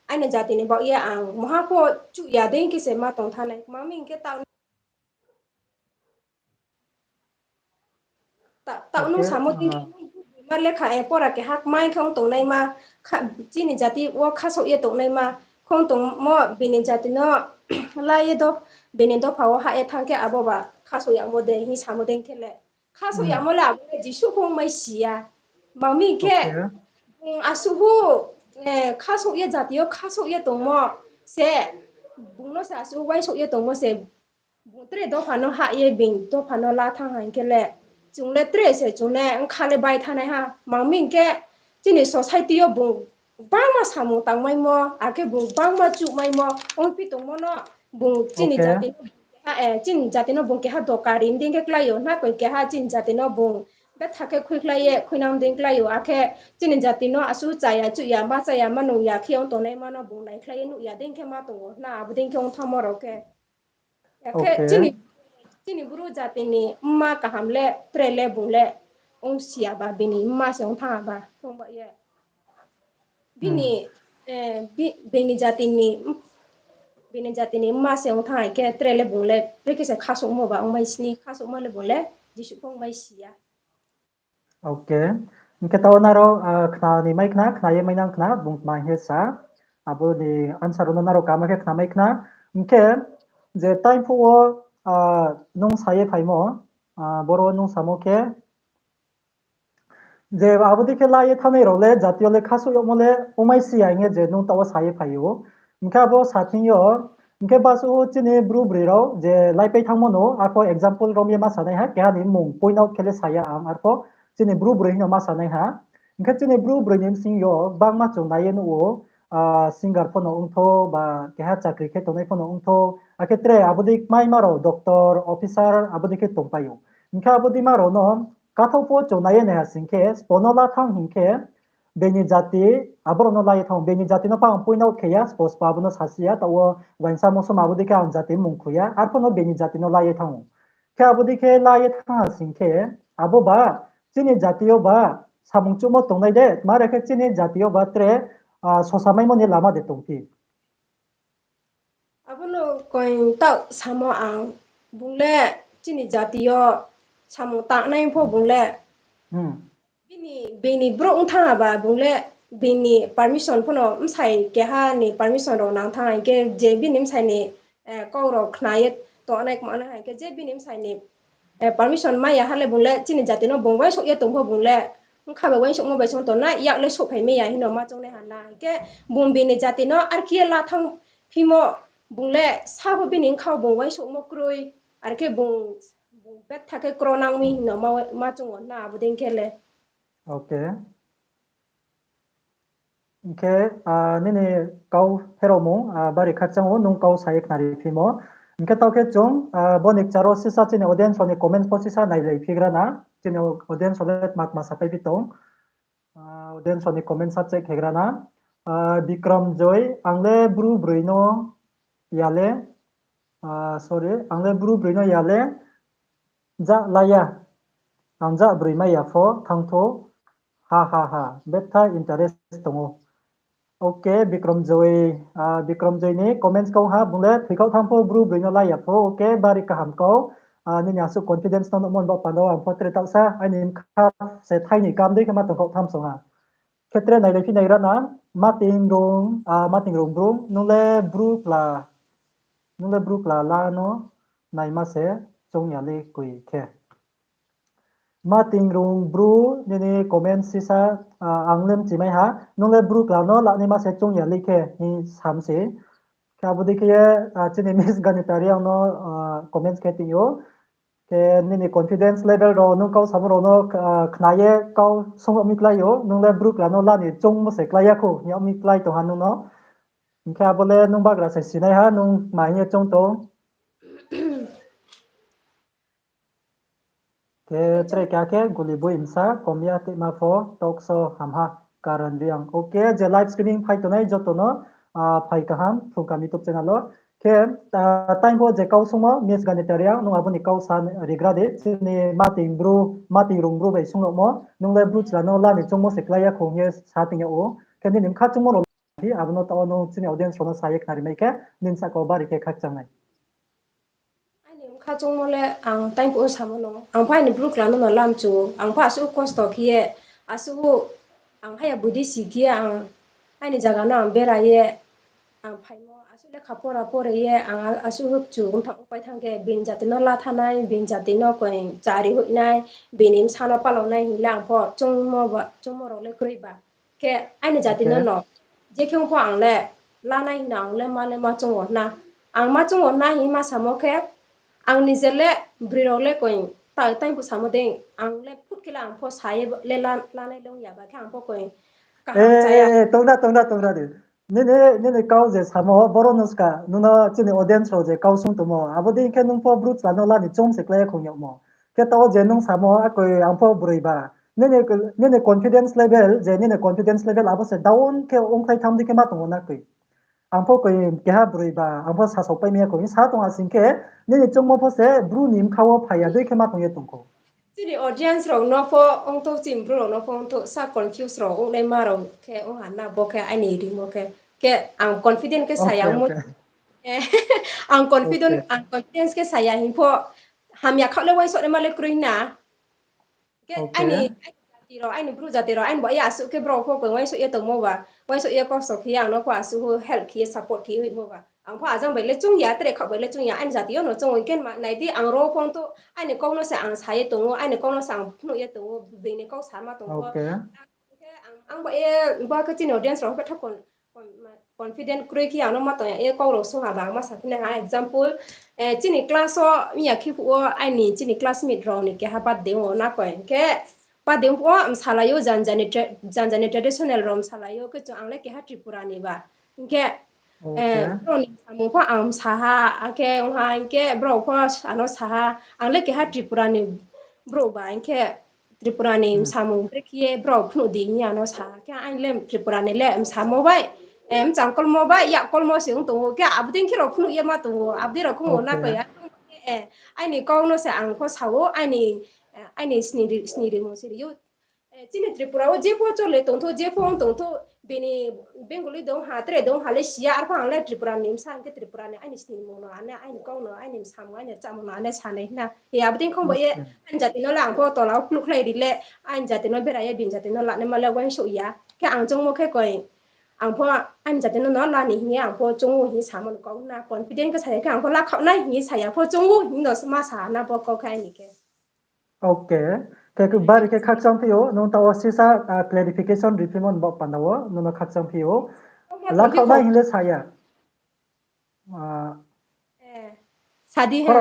aini jati ni baoh ye ang maha pho chuh ya dei khe se ma tong thanng nai. Kma mi hing khe taoh Ta-, taoh nung samo dei khe, ma lekha, eh, pora keha kmai khe ong tongnaima, kha-, chini jati wo khasouh ye tongnaima, khe ong tongmo bini jati no la ye do, bini dopha wo hah ye thanng khe abo ba khasouh yagmo de hing samo dei khe le. Khasouh yagmo le abo le jesuh pho ongmai si ya. Mami khe, bung asuh, eh, khasouh ye jati yo khasouh ye tongmo se, bung no se asuh uaingsouh ye tongmo se, bung tre dopha no hah ye being dopha no la thanng ha hing khe le, chung le tre se chung le bkha le bai thanng nai ha. Mami hing khe chini society yo bung gbangma samung tangmaimo, akhe bung gbangma chuhmaimo, ongphi tongmo no bung chini jati no, eh, chini jati no bung keha doka ri dei khe klái ou, na koi keha chini jati no bung betha khe khuikhlai ye khuinang dei klái ou, akhe chini jati no asuh chaya chuhya, ma chaya ma nung ya khe ong tongnaima no bung naikhlai ye nuh ya dei khe ma tong ou, na abo dei khe ong thanngmo rao khe. Akhe chini, chini bru jati ni mma kaham le, tre le bung le, ong si ya ba, bini mma se ong thanng ba, ong ba ye. Bini, eh, bi-, bini jati ni, bini jati ni mma se ong thanng khe, tre le bung le, brekhe se khasouhmo ba ongmai sni, khasouhmo le bung le, jesuh pho ongmai si ya. Okay. Hing khe taoh nrao, ah, khna ni mai khna, khna ye mai nang khna, bung tma hing ye sa. Abo ni answer no nrao kama khe khna mai khna. Hing khe, je time phuh wo, ah, nung sa ye phaimo, ah, boro nung samo khe, je abo dei khe la ye thanngnai rao le, jati yo le, khasouh yagmo le, ongmai si ya hing ye je nung taoh wo sa ye phai ou. Hing khe abo sa thing yo, hing khe basuh chini bru broi rao je laipai thanngmo no, arpho example rom ye ma sa nai ha, keha ni mmung point out khe le sa ya ang, arpho chini bru broi hing no ma sa nai ha. Hing khe chini bru broi ni bsing yo, gbangma chung nai ye nuh ou, ah, singer pho no ongthou, ba keha chakri khe tongnai pho no ongthou, akhe tre abo dei kmaima rao, doctor, officer, abo dei khe tongpai ou. Hing khe abo dei ma rao no, kathaoh pho chung nai ye nai ha sing khe, spo no la thanng hing khe, being ni jati, abo rao no la ye thanng, being ni jati no pha ang point out khe ya, spo spo abo no sasi ya, taoh wo uaingsa mosoma abo dei khe ang jati mmung khui ya, arpho no being ni jati no la ye thanng ou. Khe abo dei khe la ye thanng ha sing khe, abo ba, chini jati yo ba, samung chuhmo tongnai de, tma re khe chini jati yo ba tre, ah, sosa maimo ni lama de tongphi. Abo no koi taoh samo ang, bung le chini jati yo samung tangnai pho bung le, bini, bini brouh ong thanng ha ba bung le, bini permission pho no bsai keha ni permission rao nang thanng ha, hing khe je bini bsai ni kau rao khna ye tongnai kma nai hing khe je bini bsai ni permission mai ya ha le bung le chini jati no bung uaingsouh ye tong pho bung le bkha bai uaingsouhmo bai song tongnai yak le souhphai mai ya hing no ma choung nai ha na. Hing khe bung bini jati no arkhe ye la thanng phimo bung le sa pho bini bkha wo bung uaingsouhmo kroi, arkhe bung, bung bettha khe kro nang mi hing no ma, ma choung wo na abo dei khe le. Hing khe, nini kau pherao mung, bari khakchang ou, nung kau sa ye khnari phimo. Hing khe taoh khe chung, bo ni kchar wo sisa chini audience rao ni comments pho sisa nailai phigra na. Chini audience rao le tma tma sapai phi tong. Audience rao ni comments sa check khe gra na. Bikram Joy, ang le Bru broi no ya le, sorry, ang le Bru broi no ya le, ja la ya. Ang ja broi mai ya pho thanng thou. Ha ha ha. Bettha interest tong ou. Ok, Bikram Joy, Bikram Joy ni comments kau ha, bung le thoikhaoh thanng pho Bru broi no la ya pho. Ok, bari kaham kau. Nini asuh confidence no nuhmo ni baoh panda wo ang pho tre taohsa aini bkha se thai ni kam dei khe ma tongkhaoh tham song ha. Khe tre nailai phi nai ra na, Mating Rung, Mating Rung Bru, nung le Bru kla, nung le Bru kla la no naima se choung ya le koi khe. Mating Rung Bru, nini comment sisa, ang le mchimai ha, nung le Bru kla no la naima se choung ya le khe hing sam se. Khe abo dei khe ye, chini Miss Ganita Reang no comments khe tong ou. Khe nini confidence level rao, nung kau samo rao no khna ye kau sung mi klái ou, nung le Bru kla no la ni choungmo se klái ya khou hing yag mi klái tong ha nung no. Hing khe abo le nung bagra se sinai ha, nung ma hing ye choung tong. Khe tre keha khe Guli Boi bsa, Komya Teima pho, talk show hamha, Karan Reang. Ok, je live streaming phai tongnai joto no, phai kaham, Phrung Kaham YouTube channel wo. Khe, time pho je kau sungmo, Miss Ganita Reang, nung abo ni kau sa rigra di, chini Mating Rung Bru bai sung yagmo, nung le Bru chla no la ni choungmo se klái ya khou hing ye sa tong yag ou. Khe nini bkha choungmo rao phi, abo no taoh wo nung chini audience rao no sa ye khnari mai khe, nini sahka wo bari khe khakchang nai. Aini bkha choungmo le ang time phuh wo samo no, ang pho aini Bru kla no no lamchu ou, ang pho asuh kosto khe ye, asuh ang haya budi si khe ye, ang aini zaga no ang bera ye, ang phaimo, asuh lekha pora pore ye, ang asuh hukchu ongthang pai thanng khe, bini jati no la thanai, bini jati no koi chari hoihnai, bini bsa no palao nai hing le ang pho choungmo rao le kroi ba. Khe aini jati no no, je khe ong pho ang le lanai hing no ang le ma le ma choung wo na. Ang ma choung wo na hing ma samo khe, ang nije le broi rao le koi, ta, tang phuh samo dei, ang le phut khe le ang pho sa ye le la, lanai le ong ya ba khe ang pho koi kaham chaya. Tongra, tongra, tongra di. Nini, nini kau je samo, boro no ska, nung no chini audience rao je kau sung tongmo, abo dei khe nung pho Bru chla no la ni choung se klái ya khou yagmo. Khe taoh je nung samo, akoi ang pho broi ba. Nini, nini confidence level, je nini confidence level abo se down khe ongkhlai tham dei khe ma tong ou na koi. Ang pho koi keha broi ba, ang pho sasao pai mi ya khou. Sa tong ha sing khe, nini choungmo pho se Bru ni bkha wo phai ya dei khe ma tong ye tong khou. Chini audience rao no pho ongthou, chini Bru rao no pho ongthou, sa confuse rao ongnaima rao khe ong ha na bo khe aini rimo khe. Khe ang confident khe sa ya mo. Ang confident, ang confidence khe sa ya hing pho hamya khaoh le uaingsouh naima le kroi na. Khe aini, aini jati rao, aini Bru jati rao, aini bo ye asuh khe brao pho koi uaingsouh ye tongmo ba, uaingsouh ye kosto khe ye ang no pho asuh help khe ye support khe ye hoihmo ba. Ang pho ajang bai le choung ya, tre khaoh bai le choung ya, aini jati yo no choung ou, hing khe nai di ang ro pho ongthou, aini kau no se ang sa ye tong ou, aini kau no se ang phnuh ye tong ou, bini kau sa ma tong pho. Ang, ang bo ye, bo khe chini audience rao khe tha confident kroi khe ang no ma tong ya, e kau rao sung ha ba ang ma sa phi nai ha, example, chini class wo, miya khe phuh wo, aini chini classmate rao ni keha birthday ong ou na koi, hing khe birthday ong phuh wo msalai ou, jani jani traditional rao msalai ou, khe chung ang le keha Tripura ni ba. Hing khe, brao ni samung pho ang msa ha, akhe ong ha, hing khe brao pho ano sa ha, ang le keha Tripura ni brouh ba, hing khe Tripura ni samung brekhe ye brao phnuh di hing ye ano sa ha. Khe aini le Tripura ni le msamo bai, mchangkolmo bai, yakkolmo se ong tong ou. Khe abo dei khe rao phnuh ye ma tong ou, abo dei rao khong ou na koi ya. Aini kau no se ang pho sa ou, aini sni rimung se ri ou. Chini Tripura wo jepho chole tongthou, jepho ong tongthou, bini Bengali dong ha, tre dong ha le si ya, arphuh ang le Tripura ni bsa hing khe Tripura ni aini sni mung no, ane aini kau no, aini bsamung, aini chámung no ane sa nai hna. He abo dei khong bo ye, aini jati no le ang pho tola wo phnuhkhlai ri le, aini jati no bera ye bini jati no lanaima le uaingsouh ya. Khe ang choungmo khe koi, Ang pho aini jati no no la ni hing ye ang pho choung ou hing ye samo ni kau na, confident khe sa ya khe ang pho lakhaoh nai hing ye sa ya pho choung ou hing no ma sa na bo kau khe aini khe. Okay. Khe bari khe khakchang phi ou, nung taoh wo sisa clarification riphimo ni baoh panda wo nung no khakchang phi ou. Lakhaoh nai hing le sa ya. Sadi he.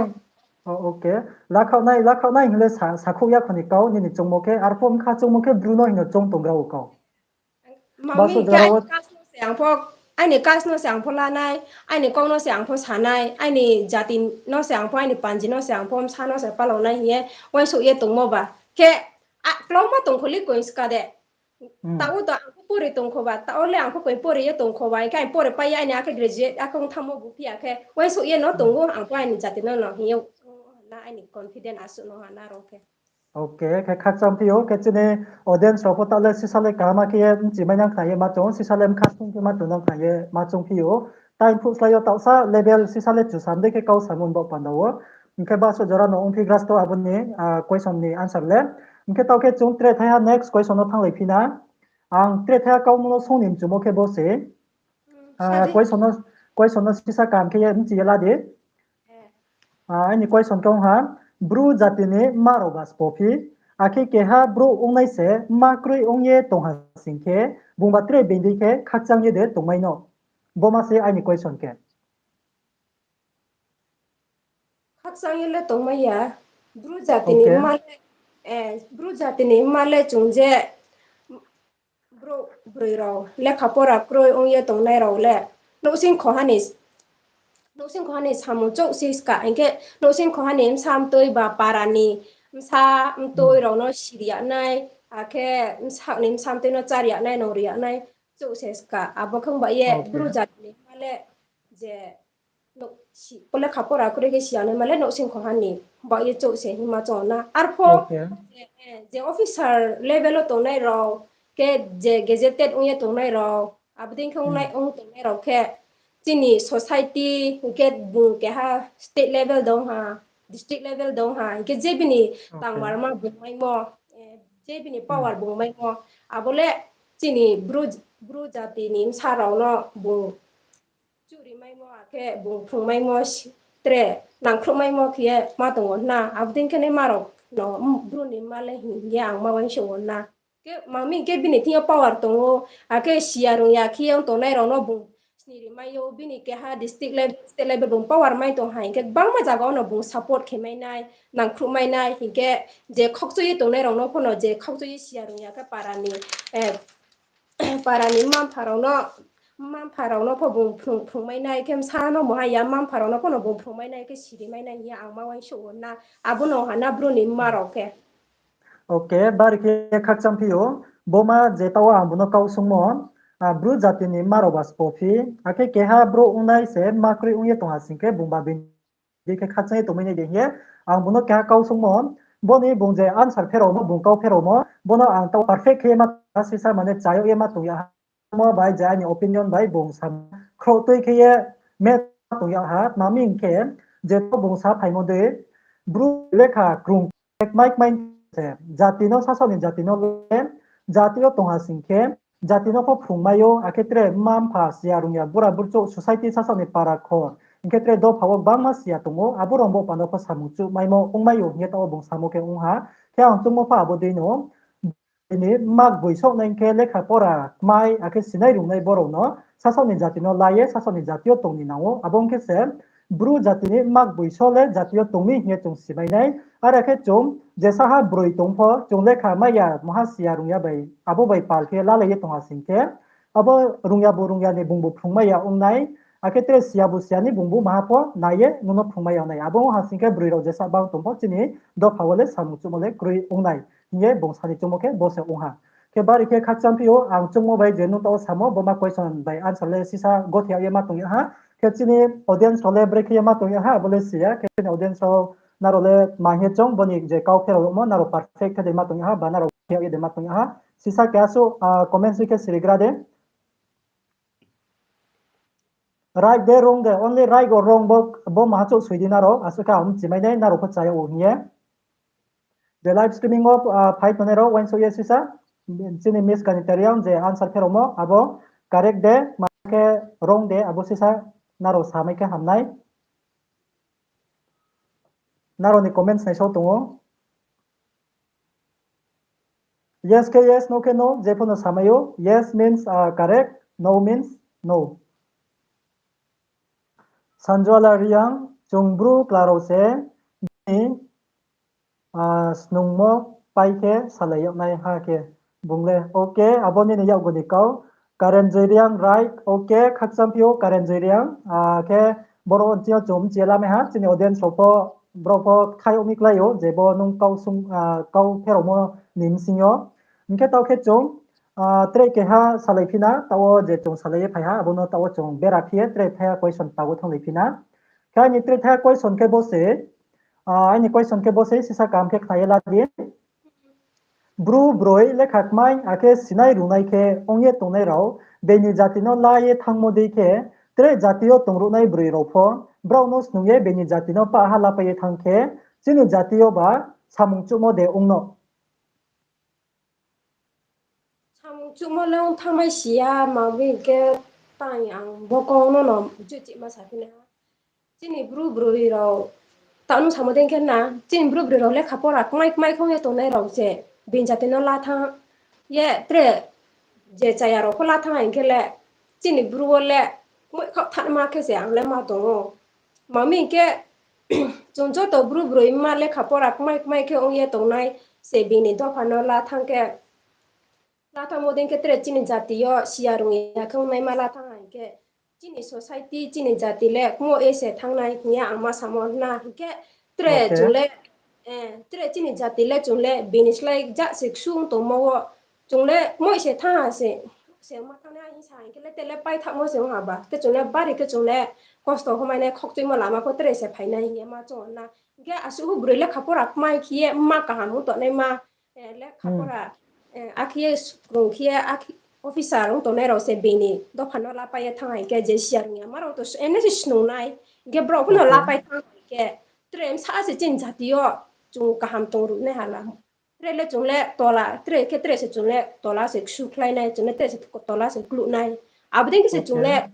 Okay. Lakhaoh nai, lakhaoh nai hing le sakhouh ya kho ni kau nini choungmo khe, arphuh bkha choungmo khe Bru no hing no choung tonggra ou kau. Mami khe aini caste no se ang pho, aini caste no se ang pho lanai, aini kau no se ang pho sanai, aini jati no se ang pho, aini panji no se ang pho, bsa no se palao nai hing ye uaingsouh ye tongmo ba. Khe, a, klauma tongkho le koi ska de. Taoh wo to ang pho pore tongkho ba, taoh wo le ang pho koi pore ye tongkho ba, hing khe ang pore pai ye aini akhe graduate akhe ong thanngmo bu phi ya khe, uaingsouh ye no tong ou, ang pho aini jati no no hing ye, na aini confident asuh no ha na rao khe. Okay, khe khakchang phi ou, khe chini audience rao pho taoh le sisa le kaham khe ye bchi mai nang khna ye ma choung, sisa le bkha sung khe ma tong nang khna ye ma choung phi ou. Time phuh slái yo taohsa level sisa le chusam dei khe kau samo ni baoh panda wo. Hing khe basuh jora no ongphi grasto abo ni question ni answer le. Hing khe taoh khe chung tre thaiha next question no thannglai phi na. Ang tre thaiha kaumo no sung ni mchumo khe bo se. Question no sisa kaham khe ye bchi ye la di. Aini question khe ong ha, Bru jati ni mma rao ba sbo phi, akhe keha brouh ongnai se mma kroi ong ye tong ha sing khe, bungba tre being dei khe khakchang ye de tongmai no? Bo ma se aini question khe. Khakchang ye le tongmai ya, Bru jati ni mma le, Bru jati ni mma le chung je brouh broi rao lekha pora kroi ong ye tongnai rao le, nouhsing khoha ni, nouhsing khoha ni samung chouh se ska, hing khe nouhsing khoha ni bsa mtoi ba para ni bsa mtoi rao no siri ya nai, akhe bsa ni bsa mtoi no chári ya nai, nungri ya nai, chouh se ska. Abo khe ong ba ye Bru jati ni mma le je lekha pora kroi khe si ya nai ma le nouhsing khoha ni baoh ye chouh se hingma choung na. Arpho je officer level wo tongnai rao, khe je gazetted ong ye tongnai rao, abo dei khe ong tongnai rao khe chini society hing khe bung keha state level de ong ha, district level de ong ha, hing khe je bini tangmarma bung maimo, je bini power bung maimo, abo le chini Bru jati ni bsa rao no bung churimaimo akhe bung phrungmaimo tre nangkhruhmaimo khe ye ma tong ou hna. Abo dei khe nai ma rao no Bru ni mma le hing ye ang ma uaingsouh ou hna. Khe mami khe bini thing yo power tong ou, akhe si ya rung ya khe ye ong tongnai rao no bung sni rimai ou, bini keha district level, state level bung power mai tong ha, hing khe gbangma zaga wo no bung support khe mai nai, nangkhruh mai nai, hing khe je khaukchoi ye tongnai rao no pho no je khaukchoi ye si ya rung ya khe para ni, para ni mma-mpha rao no, mma-mpha rao no pho bung phrung, phrungmai nai khe bsa no mo ha ya, mma-mpha rao no pho no bung phrungmai nai khe siri mai nai hing ye ang ma uaingsouh ou hna, abo no ha na Bru ni mma rao khe. Okay, bari khe khakchang phi ou. Bo ma je taoh wo ang bung no kau sungmo, Bru jati ni mma rao ba sbo phi, akhe keha brouh ongnai se mma kroi ong ye tong ha sing khe bungba being dei khe khakchang ye tongmai nai de hing ye ang bung no keha kau sungmo, bo ni bung je answer pheraomo, bung kau pheraomo, bo no ang taoh perfect khe ye ma tong ya, sisa mane chayag ye ma tong ya ha. Mo bai je aini opinion bai bung sa khrouh tui khe ye ma tong ya ha, tma hing khe, je to bung sa phaimo dei, Bru lekha krung kmai kmai se, jati no, sasaoh ni jati no le, jati yo tong ha sing khe, jati no pho phrungmai ou, akhe tre mma-mpha si ya rung ya, bura burchouh society sasaoh ni para khor, hing khe tre dopha wo gbangma si ya tong ou, abo rao bo panda pho samung chuhmaimo ongmai ou hing ye taoh wo bung samo khe ong ha, khe ang chungmo pho abo dei no, bini mma gboi souhnai hing khe lekha pora kmai, akhe sinai rungnai borao no sasaoh ni jati no la ye, sasaoh ni jati yo tong ni nang ou, abo ong khe se, Bru jati ni mma gboi só le jati yo tong mi hing ye chung simai nai. Are khe chung je saha broi tong pho, chung lekha mai ya, maha si ya rung ya bai, abo bai pal khe lalai ye tong ha sing khe, abo rung ya bu rung ya ni bungbu phrungmai ya ong nai, akhe tre si ya bu si ya ni bungbu maha pho nai ye nung no phrungmai ya nai. Abo ong ha sing khe broi rao jesa bang tong pho chini dopha wo le samung chuhmo le kroi ong nai hing ye bung sa ni chungmo khe bo se ong ha. Khe bari khe khakchang phi ou, ang chungmo bai je nung taoh wo samo, bo ma question bai answer le sisa gothe yag ye ma tong ya ha. Khe chini audience rao le brekhe ye ma tong ya ha, abo le si ya. Khe chini audience rao nrao le tma hing ye chung, bo ni je kau pherao yagmo, nrao perfect khe de ma tong ya ha, ba nrao gothe yag ye de ma tong ya ha. Sisa keha suh comment si khe sirigra de. Right de, wrong de, only right or wrong bo, bo maha chouh soi di nrao, asuh khe ang mchimai nai, nrao pho chaya ou hing ye. Je live streaming wo phai tongnai rao uaingsouh ye sisa, chini Miss Kanitariang je answer pheraomo, abo correct de, ma khe wrong de, abo sisa nrao samai khe ham nai. Nrao ni comments naisao tong ou. Yes khe yes, no khe no, jepho no samai ou. Yes means correct, no means no. Sanjuala Reang, chung Bru kla rao se bini snungmo pai khe salai yag nai ha khe bung le. Okay, abo nini yakgu ni kau. Karen Joy Reang, right, okay, khakchangphi ou Karen Joy Reang. Khe boro nching yo chung mchi ye lamai ha, chini audience rao pho, brao pho khai yag mi klái ou, je bo nung kau sung, kau pherao mo ni bsing yo. Hing khe taoh khe chung tre keha salai phi na, taoh wo je chung salai ye phai ha, abo no taoh wo chung bera phi ye tre thaiha question taoh wo thannglai phi na. Khe aini tre thaiha question khe bo se, aini question khe bo se, sisa kaham khe khna ye la di. Bru broi lekha kmai akhe sinai rungnai khe ong ye tongnai rao, beini jati no la ye thanngmo dei khe, tre jati yo tongruhnai broi rao pho, brao no snung ye beini jati no pah ha lapai ye thanng khe, chini jati yo ba samung chuhmo de ong no? Samung chuhmo le ong thanngmai si ya, ma bini khe tang ang bo kau no no juchima saphi na. Chini Bru broi rao, taoh nung samo dei khe na, chini Bru broi rao lekha pora kmai kmai khe ong ye tongnai rao se, beini jati no la thanng ye tre je chaya rao pho la thanng hing khe le, chini Bru wo le kmoi khaoh thanngma khe se ang le ma tong ou. Ma mi hing khe, chung joto Bru broima lekha pora kmai kmai khe ong ye tongnai se, beini dopha no la thanng khe, la thanngmo dei khe tre chini jati yo siya rung ya khe ongnaima la thanng hing khe, chini society, chini jati le kmo ye se thanng nai hing ye ang ma samo na hing khe, tre chung le, tre chini jati le chung le beini slái ja se ksu ong tongmo wo, chung le kmoi se thanng ha se, se ma thanng nai hing sa hing khe le te le paithahmo se ong ha ba. Khe chung le bari khe chung le kosto homainai khokchoimo lama pho tre se phainai hing ye ma chung na. Hing khe asuh hu broi lekha pora kmai khe ye ma kaham ong tongnaima, lekha pora, akhe ye krung khe ye, officer ong tongnai rao se beini dopha no lapai ye thanng hing khe je siya rung ya ma rao to emne se snung nai. Hing khe brao pho no lapai thanng hing khe, tre bsa se chini jati yo chung kaham tongruh nai ha la. Tre le chung le tola, tre khe tre se chung le tola se ksu khlai nai, chung le tre se tola se kluh nai. Abo dei khe se chung le,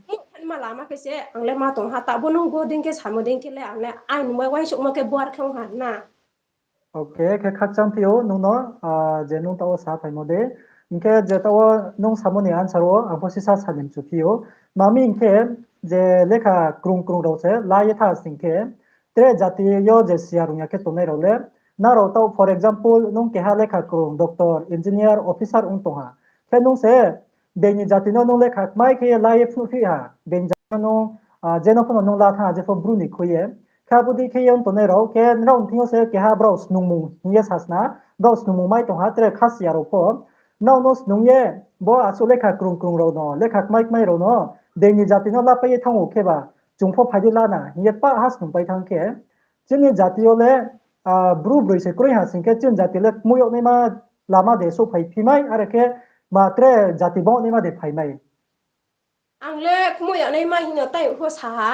ma lama khe se ang le ma tong ha, taoh bo nung bo dei khe samo dei khe le ang le aini mai uaingsouhmo khe buar khe ong ha na. Okay, khe khakchangphi ou nung no, je nung taoh wo sa phaimo de. Hing khe je taoh wo nung samo ni answer wo ang pho sisa sa ni mchuphi ou. Ma mi hing khe je lekha krung krung rao se la ye tha sing khe, tre jati yo je siya rung ya khe tongnai rao le, nrao taoh, for example, nung keha lekha krung, doctor, engineer, officer ong tong ha. Khe nung se beini jati no nung lekha kmai khe ye la ye phnuhphi ha, beini jati no nung, je no pho no nung la thanng ha, jepho Bru ni khui ye. Khe abo dei khe ye ong tongnai rao, khe nrao ni thing yo se keha brao snungmung hing ye sasna, brao snungmung mai tong ha, tre kha siya rao pho. Nrao no snung ye, bo asuh lekha krung krung rao no, lekha kmai kmai rao no, beini jati no lapai ye thanng ou kheba, chung pho phai di la na hing ye pah ha snungpai thanng khe, chini jati yo le, Bru broi se kroi ha sing khe, chini jati le kmoi yag naima lama de souhphai phi mai, are khe ma tre jati bang naima de phai mai? Ang le kmoi yag naima hing no tai pho sa ha.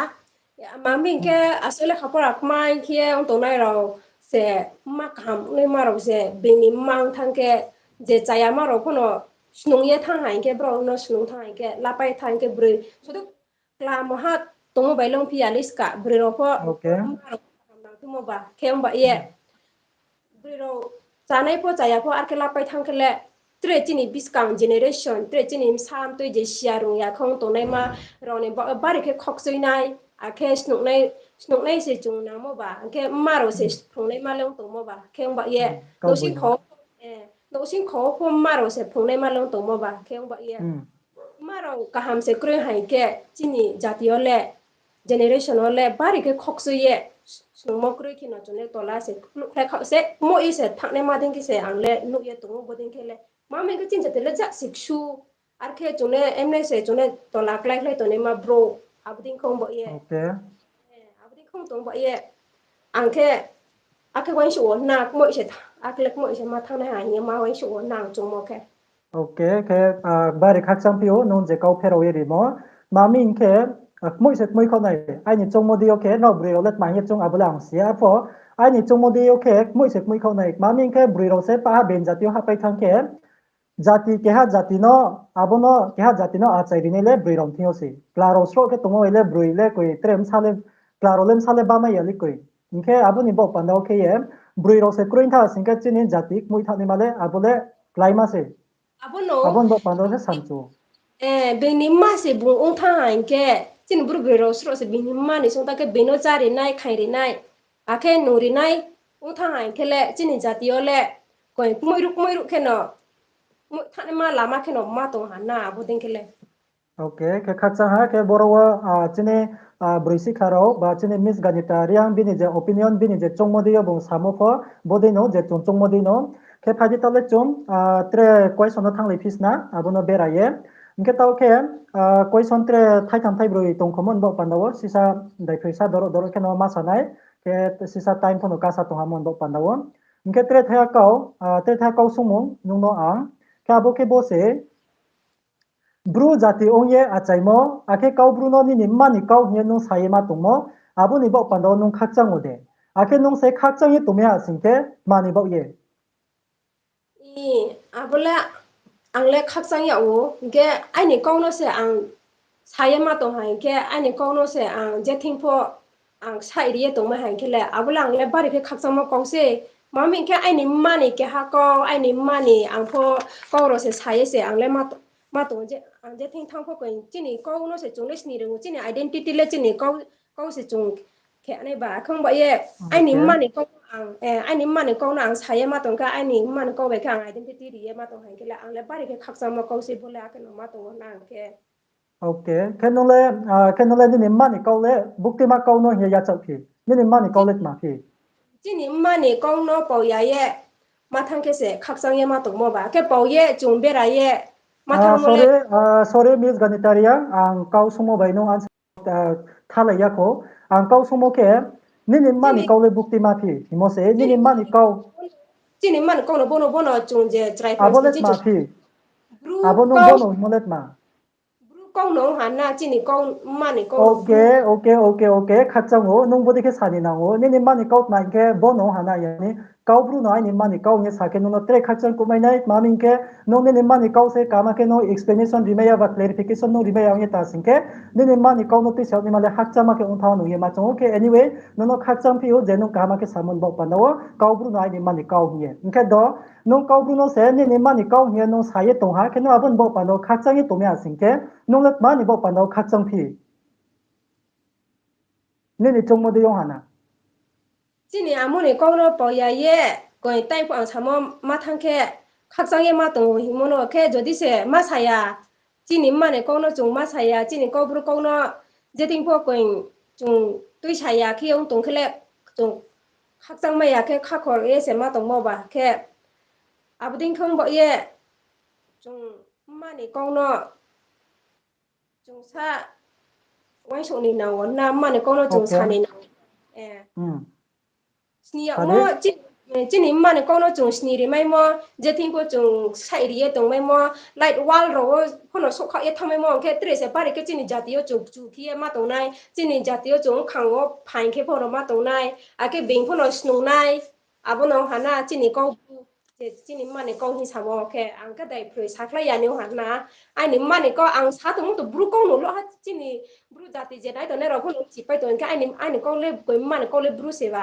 Ma mi hing khe asuh lekha pora kmai khe ong tongnai rao se, ma kaham naima rao se beini mang thanng khe, je chayama rao pho no snung ye thanng ha hing khe, brao no snung thanng ha hing khe, lapai thanng khe broi sudu klamo ha tongmo bai le ongphi ya le ska, broi rao pho, ma rao pho kaham nang tongmo ba khe ong ba ye. Broi rao chanai pho chaya pho ar khe lapai thanng khe le, tre chini buskang generation, tre chini bsa mtoi je siya rung ya khe ong tongnaima rao ni ba-, bari khe khokchoi nai, akhe snungnai, snungnai se chung nangmo ba, hing khe ma rao se phrungnaima le ong tongmo ba khe ong ba ye. Nouhsingkho wo pho ma rao se phrungnaima le ong tongmo ba khe ong ba ye. Ma rao kaham se kroi ha hing khe chini jati yo le, generation wo le bari khe khokchoi ye, snungmo kroi khe no chung le tola se kluhkhlai khaoh se, kmoih ye se thanngnaima dei khe se ang le nuh ye tong ou, bo dei khe le. Ma mi khe chini jati le ja se ksu, ar khe chung le emne se chung le tola kláikhlai tongnaima brouh, abo dei khe ong ba ye. Abo dei khe ong tong ba ye. Ang khe, akhe uaingsouh wo na kmoih se, akhe le kmoih se ma thanng nai ha hing ye ma uaingsouh wo na ang choungmo khe. Okay, khe, bari khakchangphi ou, nung je kau pherao ye rimo. Ma mi hing khe, kmoih se kmoih khaoh nai, aini choungmo dei yo khe, nrao broi rao le tma hing ye choung abo le ang si ya. Arpho, aini choungmo dei yo khe, kmoih se kmoih khaoh nai. Ma mi hing khe, broi rao se pah ha beini jati yo hahpai thanng khe, Jati keha jati no, abo no keha jati no achai rinai le broi rao thing yo se. Kla rao sroh khe tongmo bai le broi le koi tre bsa le, kla rao le bsa le bamai ya le koi. Hing khe abo ni baoh panda wo khe ye, broi rao se kroi tha sing khe chini jati kmoih thanngnaima le abo le kláima se. Abo no, abo ni baoh panda wo se samchu. Being ni mma se bung ong thanng ha hing khe, chini bru broi rao sroh se being ni mma ni sung tang khe being no chá rinai, khaing rinai, akhe nung rinai, ong thanng ha hing khe le chini jati yo le, koi kmoih ruh kmoih ruh khe no, thanngnaima lama khe no ma tong ha na, abo dei khe le. Ok, khe khakchang ha, khe boro wo, chini, broi sikha rao, ba chini Miss Ganita Reang bini je opinion, bini je choungmo dei yo bung samo pho, bodei no je chung choungmo dei no. Khe phai di taoh le chung, tre question no thannglai phi sna, abo no bera ye. Hing khe taoh khe, question tre thaitham thaibroi tongkhomo ni baoh panda wo, sisa daiphroi sa doro doro khe no ma sa nai, khe sisa time pho no kasa tong ha mo ni baoh panda wo. Hing khe tre thaiha kau, tre thaiha kau sungmung nung no ang, khe abo khe bo se, Bru jati ong ye achaimo, akhe Kau Bru no nini mma ni kau hing ye nung sa ye ma tongmo, abo ni baoh panda wo nung khakchang ou de? Akhe nung se khakchang ye tong mi ha sing khe, tma ni baoh ye? Abo le ang le khakchang yag ou, hing khe aini kau no se ang sa ye ma tong ha, hing khe aini kau no se ang je thing pho ang saih ri ye tongmai ha hing khe le, abo le ang le bari khe khakchangmo kau se. Tma hing khe aini mma ni keha kau, aini mma ni ang pho kau rao se sa ye se ang le ma tong, ang je thing thanng pho koi chini kau no se chung le sni ri ou, chini identity le chini kau se chung khe nai ba. Akhe ong ba ye aini mma ni kau no ang, aini mma ni kau no ang sa ye ma tong khe, aini mma ni kau bai khe ang identity ri ye ma tong ha hing khe le, ang le bari khe khakchangmo kau se bo le, akhe no ma tong ou na ang khe. Ok, khe nung le, khe nung le nini mma ni kau le buktima kau no hing ye yachaoh phi? Nini mma ni kau le tma phi? Chini mma ni kau no pau ya ye ma thanng khe se khakchang ye ma tongmo ba. Khe pau ye chung bera ye ma thanngmo le. Sorry, Miss Ganita Reang, ang kau sungmo bai nung answer thalai ya kho. Ang kau sungmo khe, nini mma ni kau le buktima phi hingmo se, nini mma ni kau. Chini mma ni kau no bono, bono chung je chrai abo le tma phi? Abo nung bono hingmo le tma? Bru kau no ong ha na, chini kau, mma ni kau. Ok, ok, ok, ok, khakchang ou, nung bodei khe sa ni nang ou, nini mma ni kau tma hing khe bono ong ha na, yani, Kau Bru no aini mma ni kau hing ye sa khe nung no tre khakchang kuhmai nai, tma hing khe nung nini mma ni kau se kaham khe nung explanation rimai ya ba clarification nung rimai ya ong ye ta sing khe, nini mma ni kau no tuisa naima le khakchangma khe ong thanng nung ye ma choung ou khe, anyway, nung no khakchang phi ou je nung kaham khe samo ni baoh panda wo Kau Bru no aini mma ni kau hing ye. Hing khe do, nung Kau Bru no se nini mma ni kau hing ye nung sa ye tong ha, khe nung abo ni baoh panda wo khakchang ye tong mi ha sing khe, nung le tma ni baoh panda wo khakchang phi? Nini choungmo dei ong ha na. Chini amo ni kau no pau ya ye, koi time pho ang samo ma thanng khe, khakchang ye ma tong ou hingmo no khe, jodi se ma sa ya, chini mma ni kau no chung ma sa ya, chini Kau Bru kau no je thing pho koi chung tuisa ya khe ong tong khe le, chung khakchang mai ya khe khakhor ye se ma tongmo ba khe, abo dei khe ong ba ye, chung mma ni kau no chung sa uaingsouh ni nang ou na, mma ni kau no chung sa ni nang ou. Sni yagmo, chini mma ni kau no chung sni rimaimo, je thing pho chung saih ri ye tongmaimo, light wall rao wo pho no souhkhaoh ye thanngmaimo, ong khe tre se bari khe chini jati yo chung kchu khe ye ma tongnai, chini jati yo chung bkhang wo phaing khe pho no ma tongnai, akhe being pho no snungnai, abo no ong ha na chini kau, je chini mma ni kau hing samo khe, ang khe daiphroi sakhlai ya ni ong ha na, aini mma ni kau ang sa tongmo to Bru kau no lo ha, chini Bru jati je nai tongnai rao pho no chipai tong khe, aini kau le koi mma ni kau le Bru se ba.